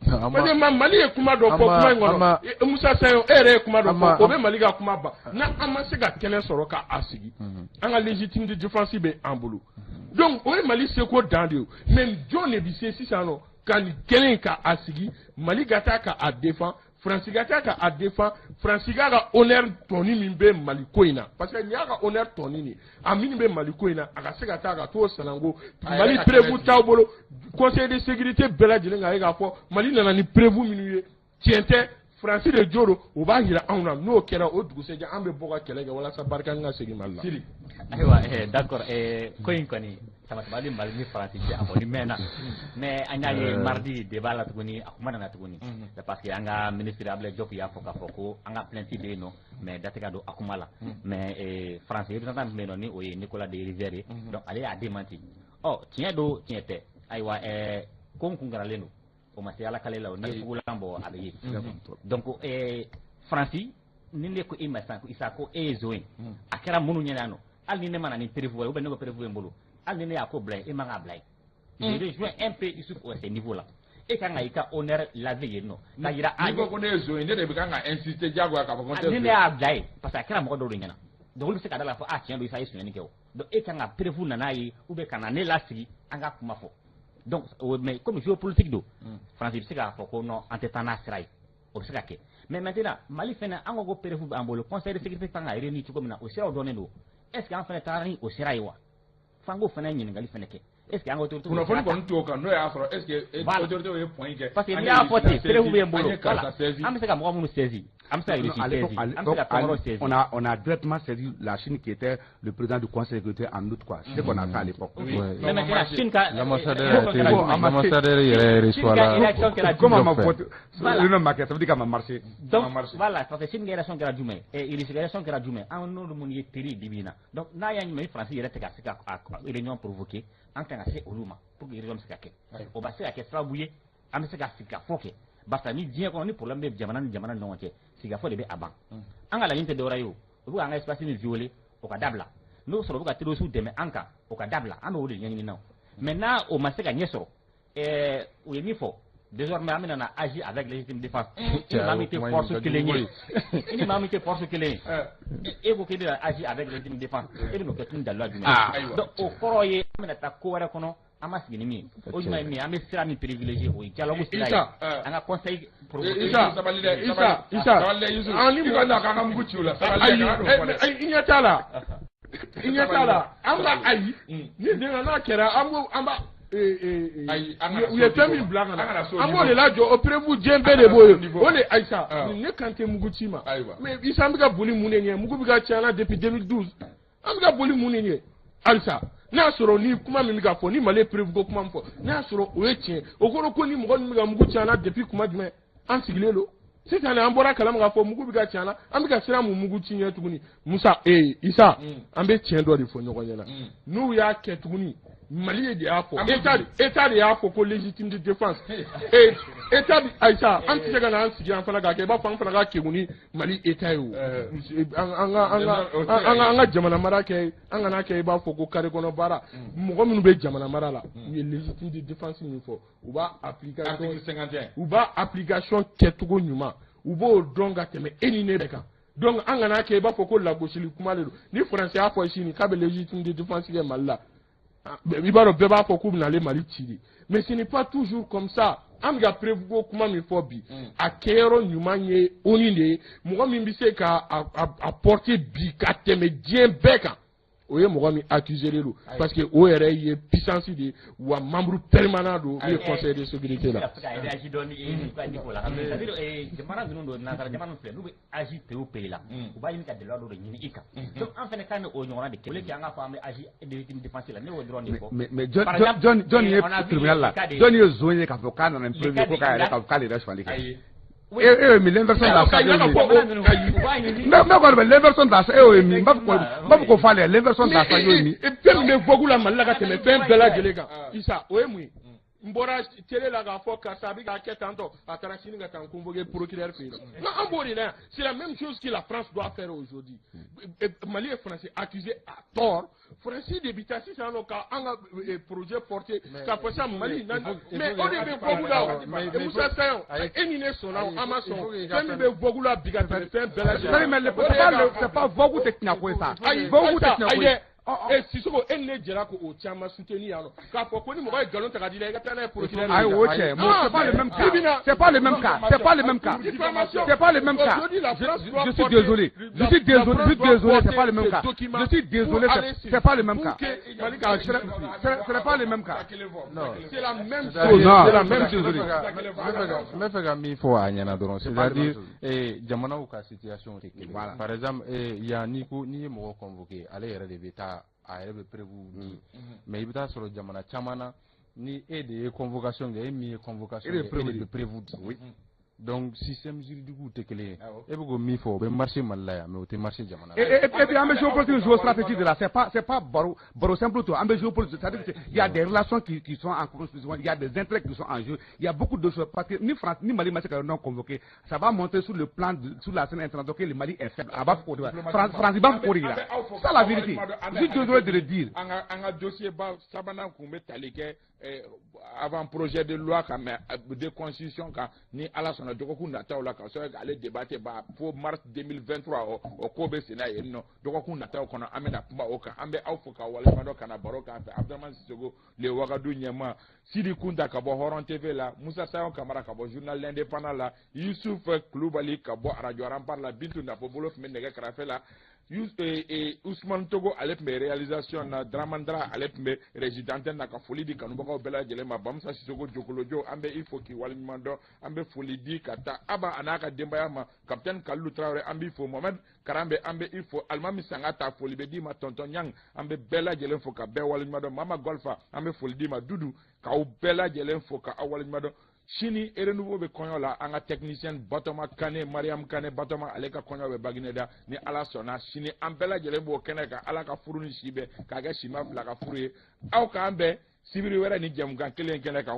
parce que ma Mali ye kuma dɔ fɔ kuma in kɔnɔ. Musa Sayo, e yɛrɛ ye kuma dɔ fɔ, o bɛ Mali ka kuma ban. N'an ma se ka kɛnɛ sɔrɔ k'a sigi, an ka légitime de défense bɛ an bolo. Donc o ye Mali seko dan de ye. Mais jɔn de bɛ se sisan nɔ ka nin kɛnɛ in ka a sigi, Mali ka taa ka a défend, Faransi ka taa ka a défend, Faransi k'a ka honneur tɔni min bɛ Mali ko in na? Parce que nin y'a ka honneur tɔni de ye, a minnu bɛ Mali ko in na, a ka se ka taa ka t'o sanango. A yɛrɛ Mali ka preuve kɛnɛ sigi. T'aw bolo, Conseil de sécurité bɛɛ lajɛlen k'a ye k'a fɔ Mali nana ni preuve minnu ye, tiɲɛ tɛ, Faransi de jo don. O b'a jira anw na, n'o kɛra, o dugusɛjɛ an bɛ bɔ ka kɛlɛ kɛ walasa Barkhane ka segin Mali la. Siri. Ayiwa, d'accord, ko in kɔni sama-sama Mali ni Faransi cɛ, a kɔni mɛnna, mais an y'a ye mardi débat la tuguni, a kuma nana tuguni. C'est parce que an ka ministre Abdoulaye Diop y'a fɔ k'a fɔ ko an ka plainte bɛ yen nɔ, mais da tɛ ka don a kuma la. Mais Faransi représentant min bɛ yen nɔ, ni o ye Nicolas de Rivière ye, donc ale y'a démenti. Ɔ, tiɲɛ don, tiɲɛ tɛ, ayiwa, ko n kun garalen don, o ma se ala kale la o, n'i ye fugulan bɔ, a bɛ ye. Donc Faransi, ni ne ko e ma sisan ko Isa, ko e ye zon ye, a kɛra minnu ɲɛna yan nɔ, hali ni ne ma na ni preuve ye, ou bien ne ko preuve ye n bolo, hali ni ne y'a ko bila yen, e man k'a bila yen. Je rejoins un peu Youssouf à ce niveau là. E kan ka i ka honneur laver yen nɔ ka yira a N'i ko ko ne ye zon ye, ne de bɛ kan ka insister diyagoya k'a fɔ ko n tɛ ni zon ne ye. y'a bila yen, parce que a kɛra mɔgɔ dɔw de ɲɛna, donc olu bɛ se ka da la fɔ a tiɲɛ don, Isa ye sonyɛni kɛ o. Donc e kan ka preuve nana ye, ou bien ka na ne lasigi, an ka kuma fɔ. Donc mais comme géopolitique don, Faransi bɛ se k'a fɔ ko non, an tɛ taa n'a sira ye, o bɛ se ka kɛ. Mais maintenant, Mali fɛnɛ, an ko ko preuve b'an bolo, Conseil de sécurité kan ka réunir cogo min na, o siraw dɔnnen don. Est ce que an fɛnɛ taara ni o sira ye wa? F'an k'o fɛnɛ ɲininkali fɛnɛ kɛ. Est ce que an ka autorité Kunnafoni kɔni t'o kan, n'o y'a sɔrɔ est ce que Voilà. autorité ye point kɛ. Parce que An n'i ye y'a fɔ ten, Russie preuve bɛ n an bolo, ye karisa voilà, saisi. An bɛ se ka mɔgɔ minnu saisi, an bɛ se ka Non, Russie à l'époque, saisi, à an bɛ se ka l'époque, fɛn wɛrɛw saisi. on a directement saisi la Chine qui était le président du Conseil de sécurité en août, quoi. C'est ce qu'on a fait à l'époque. Oui. Ouais. Mais maintenant, Chine ka L'ambassadeur a été, réaction kɛra jumɛn ye? L'ambassadeur yɛrɛ Chine reçoit ka la. réaction kɛra Comme on m'a Jumɛn? voté, Voilà. le nom marqué, ça veut dire qu'elle m'a marché. Donc Ça a marché. Voilà, parce que Chine ka réaction kɛra jumɛn ye, Russie ka réaction kɛra jumɛn ye? An n'olu minnu ye teri ye bi bi in na, donc n'a y'a ɲuman, Faransi yɛrɛ tɛ ka se ka a réunion provoquer, an kan ka se olu ma pour que réunion bɛ se ka kɛ. O bɛ se ka kɛ sababu ye an bɛ se ka sigi ka fɔ kɛ, barisa ni diɲɛ kɔnɔ, ni problème bɛ jamana ni jamana ni ɲɔgɔn cɛ, sigikafɔ de bɛ a ban. An ka laɲini tɛ dɔwɛrɛ ye, o u bɛ k'an ka espace min violer, o ka dabila. N'o sɔrɔ u bɛ ka terroristes dɛmɛ an kan, o ka dabila. An bɛ o de ɲɛɲini na o. Mais n'a o ma se ka ɲɛ sɔrɔ, u ye min fɔ, désormais an bɛna na agir avec légitime défense. I ni maa min tɛ force kelen ye, i ni maa min tɛ force kelen ye, e ko k'i bɛna agir avec légitime défense, e bɛna o kɛ tun daluya jumɛn ye? Donc o kɔrɔ ye an bɛna taa ko wɛrɛ kɔnɔ, an ma sigi ni min ye. O jumɛn ye min ye? An bɛ sira min privilégié, o ye dialogue sira ye. Isa, An ka conseil provoqué. Isa, Sabali dɛ. Isa, Isa. Sabali dɛ, Yusuf. An ni I ka na k'an ka mugu ci u la. Sabali ayi dɛ, kana don o fɔ dɛ. Ayi, i ɲɛ t'a la, i ɲɛ t'a la, an ka ayi ni den n'a kɛra, an b'o an b'a U ye fɛn min bila ka na, an b'o de lajɔ. O preuve diɲɛ bɛɛ de b'o ye. O de Ayisa, ne kan tɛ mugu ci ma, mais Isa, an bɛ ka boli mun de ɲɛ? Mugu bɛ ka ci an na depuis 2012, an bɛ ka boli mun de ɲɛ halisa? N'a y'a sɔrɔ ni kuma min bɛ ka fɔ, ni Mali ye preuve ko kuma min fɔ, n'a y'a sɔrɔ o ye tiɲɛ, o kɔrɔ ko ni mɔgɔ min bɛ ka mugu ci an na depuis kuma jumɛn, an sigilen don sisan, an bɔra kalama k'a fɔ mugu bɛ ka ci an na, an bɛ ka siran mun mugu ci ɲɛ tuguni? Musa, Isa, an bɛ tiɲɛ dɔ de fɔ ɲɔgɔn ɲɛna. N'u y'a kɛ tuguni, Mali de y'a fɔ, État de y'a fɔ ko légitime de défense. État bi, Ayisa, an tɛ se ka n'an sigi an fana k'a kɛ i b'a fɔ an fana ka kegun ni Mali État ye. O an ka jamana mara kɛ, an kana kɛ i b'a fɔ ko carré kɔnɔ baara. Mɔgɔ minnu bɛ jamana mara la, u ye légitime de défense min fɔ, u b'a application, u b'a application kɛcogo ɲuman, u b'o dɔn ka tɛmɛ e ni ne bɛɛ kan. Donc an kana kɛ i b'a fɔ ko lagosili kuma de don. Ni Faransi y'a fɔ sini k'a bɛ légitime de défense kɛ Mali la, i b'a dɔn bɛɛ b'a fɔ k'u bɛna ale Mali ci de, mais ce n'est pas toujours comme ça. An bɛ ka preuve ko kuma min fɔ bi, a kɛyɔrɔ ɲuman ye ONU de ye. Mɔgɔ min bɛ se ka a porter bi ka tɛmɛ diɲɛ bɛɛ kan, o ye mɔgɔ min accusé de don, parce que o yɛrɛ ye puissance de ye, wa membre permanent don min ye Conseil de sécurité la. C'est-à-dire jamana ninnu don, nansara jamana filɛ, n'u bɛ agir pays o pays la, u b'a ɲini ka dɛmɛ dɔ de ɲini i kan. Donc an fana kan o ɲɔgɔnna de kɛ. Au lieu que an k'a fɔ an bɛ agir légitime défense la, ne y'o dɔrɔn de fɔ. Mais jɔn ye tribunal la, jɔn ye zon ye k'a fɔ k'a nana ni preuve ko k'a yɛrɛ k'ale yɛrɛ sonyali kɛ? E ye min, l'inversion de la charge, ne kɔni bɛ l'inversion de la charge, e y'o ye min, n b'a fɔ k'o fɔ ale ye, l'inversion de la charge y'o ye min. Fɛn min bɛ vogue la Mali la ka tɛmɛ fɛn bɛɛ lajɛlen kan, Isa, o ye mun ye? N bɔra télé la k'a fɔ karisa a bɛ k'a kɛ tan tɔ, a taara sini ka taa n convoquer procureur fɛ yen nɔ. An b'o de la yan. C'est la même chose que la France doit faire aujourd'hui. Mali ye Faransi accusé à tort, Faransi de bɛ taa sisan nɔ ka an ka projet porter k'a fɔ sisan Mali, mais o de bɛ vogue la. O Musa Sayon, e ni ne sɔnna o, an ma sɔn, fɛn min bɛ vogue la bi ka tɛmɛ fɛn bɛɛ lajɛlen. Mais c'est pas vogue tɛ tiɲɛ ko ye sa, vogue tɛ tiɲɛ ko ye. E Sisoko, e ni ne jɛra k'o caman soutenir yan nɔ k'a fɔ ko ni mɔgɔ ye nkalon ta ka di la, i ka taa n'a ye procureur. Ayi, o cɛ, c'est pas le même cas, c'est pas le même cas, c'est pas le même cas, c'est pas le même cas. Je suis désolé, je suis désolé, je suis désolé, c'est pas le même cas. Je suis désolé, c'est pas le même cas, ce n'est pas le même cas. C'est la même chose, c'est la même chose. N bɛ fɛ ka min fɔ a ɲɛna dɔrɔn, c'est-à-dire jamanaw ka situation tɛ kelen. Par exemple, yan, n'i ko n'i ye mɔgɔ convoqué, ale yɛrɛ de bɛ taa, a yɛrɛ bɛ preuve di. Mais i bɛ taa sɔrɔ jamana caman na, ni e de ye convocation kɛ, e min ye convocation kɛ, e de bɛ preuve di. Donc système juridique tɛ kelen ye. E bɛ k'o min fɔ, o bɛ marché Mali la yan, mais o tɛ marché jamana la. Et puis an bɛ géopolitique, géostratégie de la, c'est pas baro baro simple to. An bɛ géopolitique, c'est-à-dire que il y a des relations qui sont en construction, il y a des intérêts qui sont en jeu, il y a beaucoup de choses, parce que ni France ni Mali ma se ka non convoqué, ça va montrer sur le plan de, sur la scène internationale que le Mali est faible. A b'a fɔ k'o de France b'a fɔ k'o de yira. C'est ça la vérité, je suis désolé de le dire. An ka dossier ba sabanan kun bɛ tali kɛ avant projet de loi kan, mais de constitution kan, ni Ala sɔnna, dɔgɔkun nataw la, ka sɔrɔ k'ale débat ba fo mars 2023, o ko bɛ sen na yen nɔ. Dɔgɔkun nataw kɔnɔ, an bɛna kuma o kan. An bɛ aw fo ka waleɲuman dɔn ka na baro k'an fɛ. Abdramane Sissoko le Wagadu ɲɛma, Sidi Kunta ka bɔ Hɔrɔn TV la, Musa Sayon Kamara ka bɔ journal L'Indépendant la, Yusuf Kulubali ka bɔ Radio Rempart la, Bintu Nafo bolo tun bɛ nɛgɛ kɛrɛfɛ la, Usman Togo ale tun bɛ réalisation na, Dramandra ale tun bɛ régie d'antenne na. Ka foli di kanubagaw bɛɛ lajɛlen ma. Bamusa Sisoko Jokolojo, an bɛ i fo k'i waleɲuman dɔn. An bɛ foli di ka taa Aba a n'a ka denbaya ma. Capitaine Kalilu Tarawele, an b'i fo. Mohamed Karambe, an bɛ i fo. Alimami Sanga ta, foli bɛ d'i ma. Tɔntɔn Ɲang, an bɛ bɛɛ lajɛlen fo ka bɛɛ waleɲuman dɔn. Mama Golfa, an bɛ foli d'i ma. Dudu, k'aw bɛɛ lajɛlen fo ka aw waleɲuman dɔn. Sini renouveau bɛ kɔɲɔ la, an ka technicien Batɔma Kane, Mariam Kane Batɔma, ale ka kɔɲɔ bɛ Bagineda. Ni Ala sɔnna, sini an bɛɛ lajɛlen b'o kɛnɛ kan. Ala ka furu ni si bɛn k'a kɛ sima fila ka furu ye. Aw k'an bɛn sibiri wɛrɛ ni jɛmukan kelen kɛnɛ kan.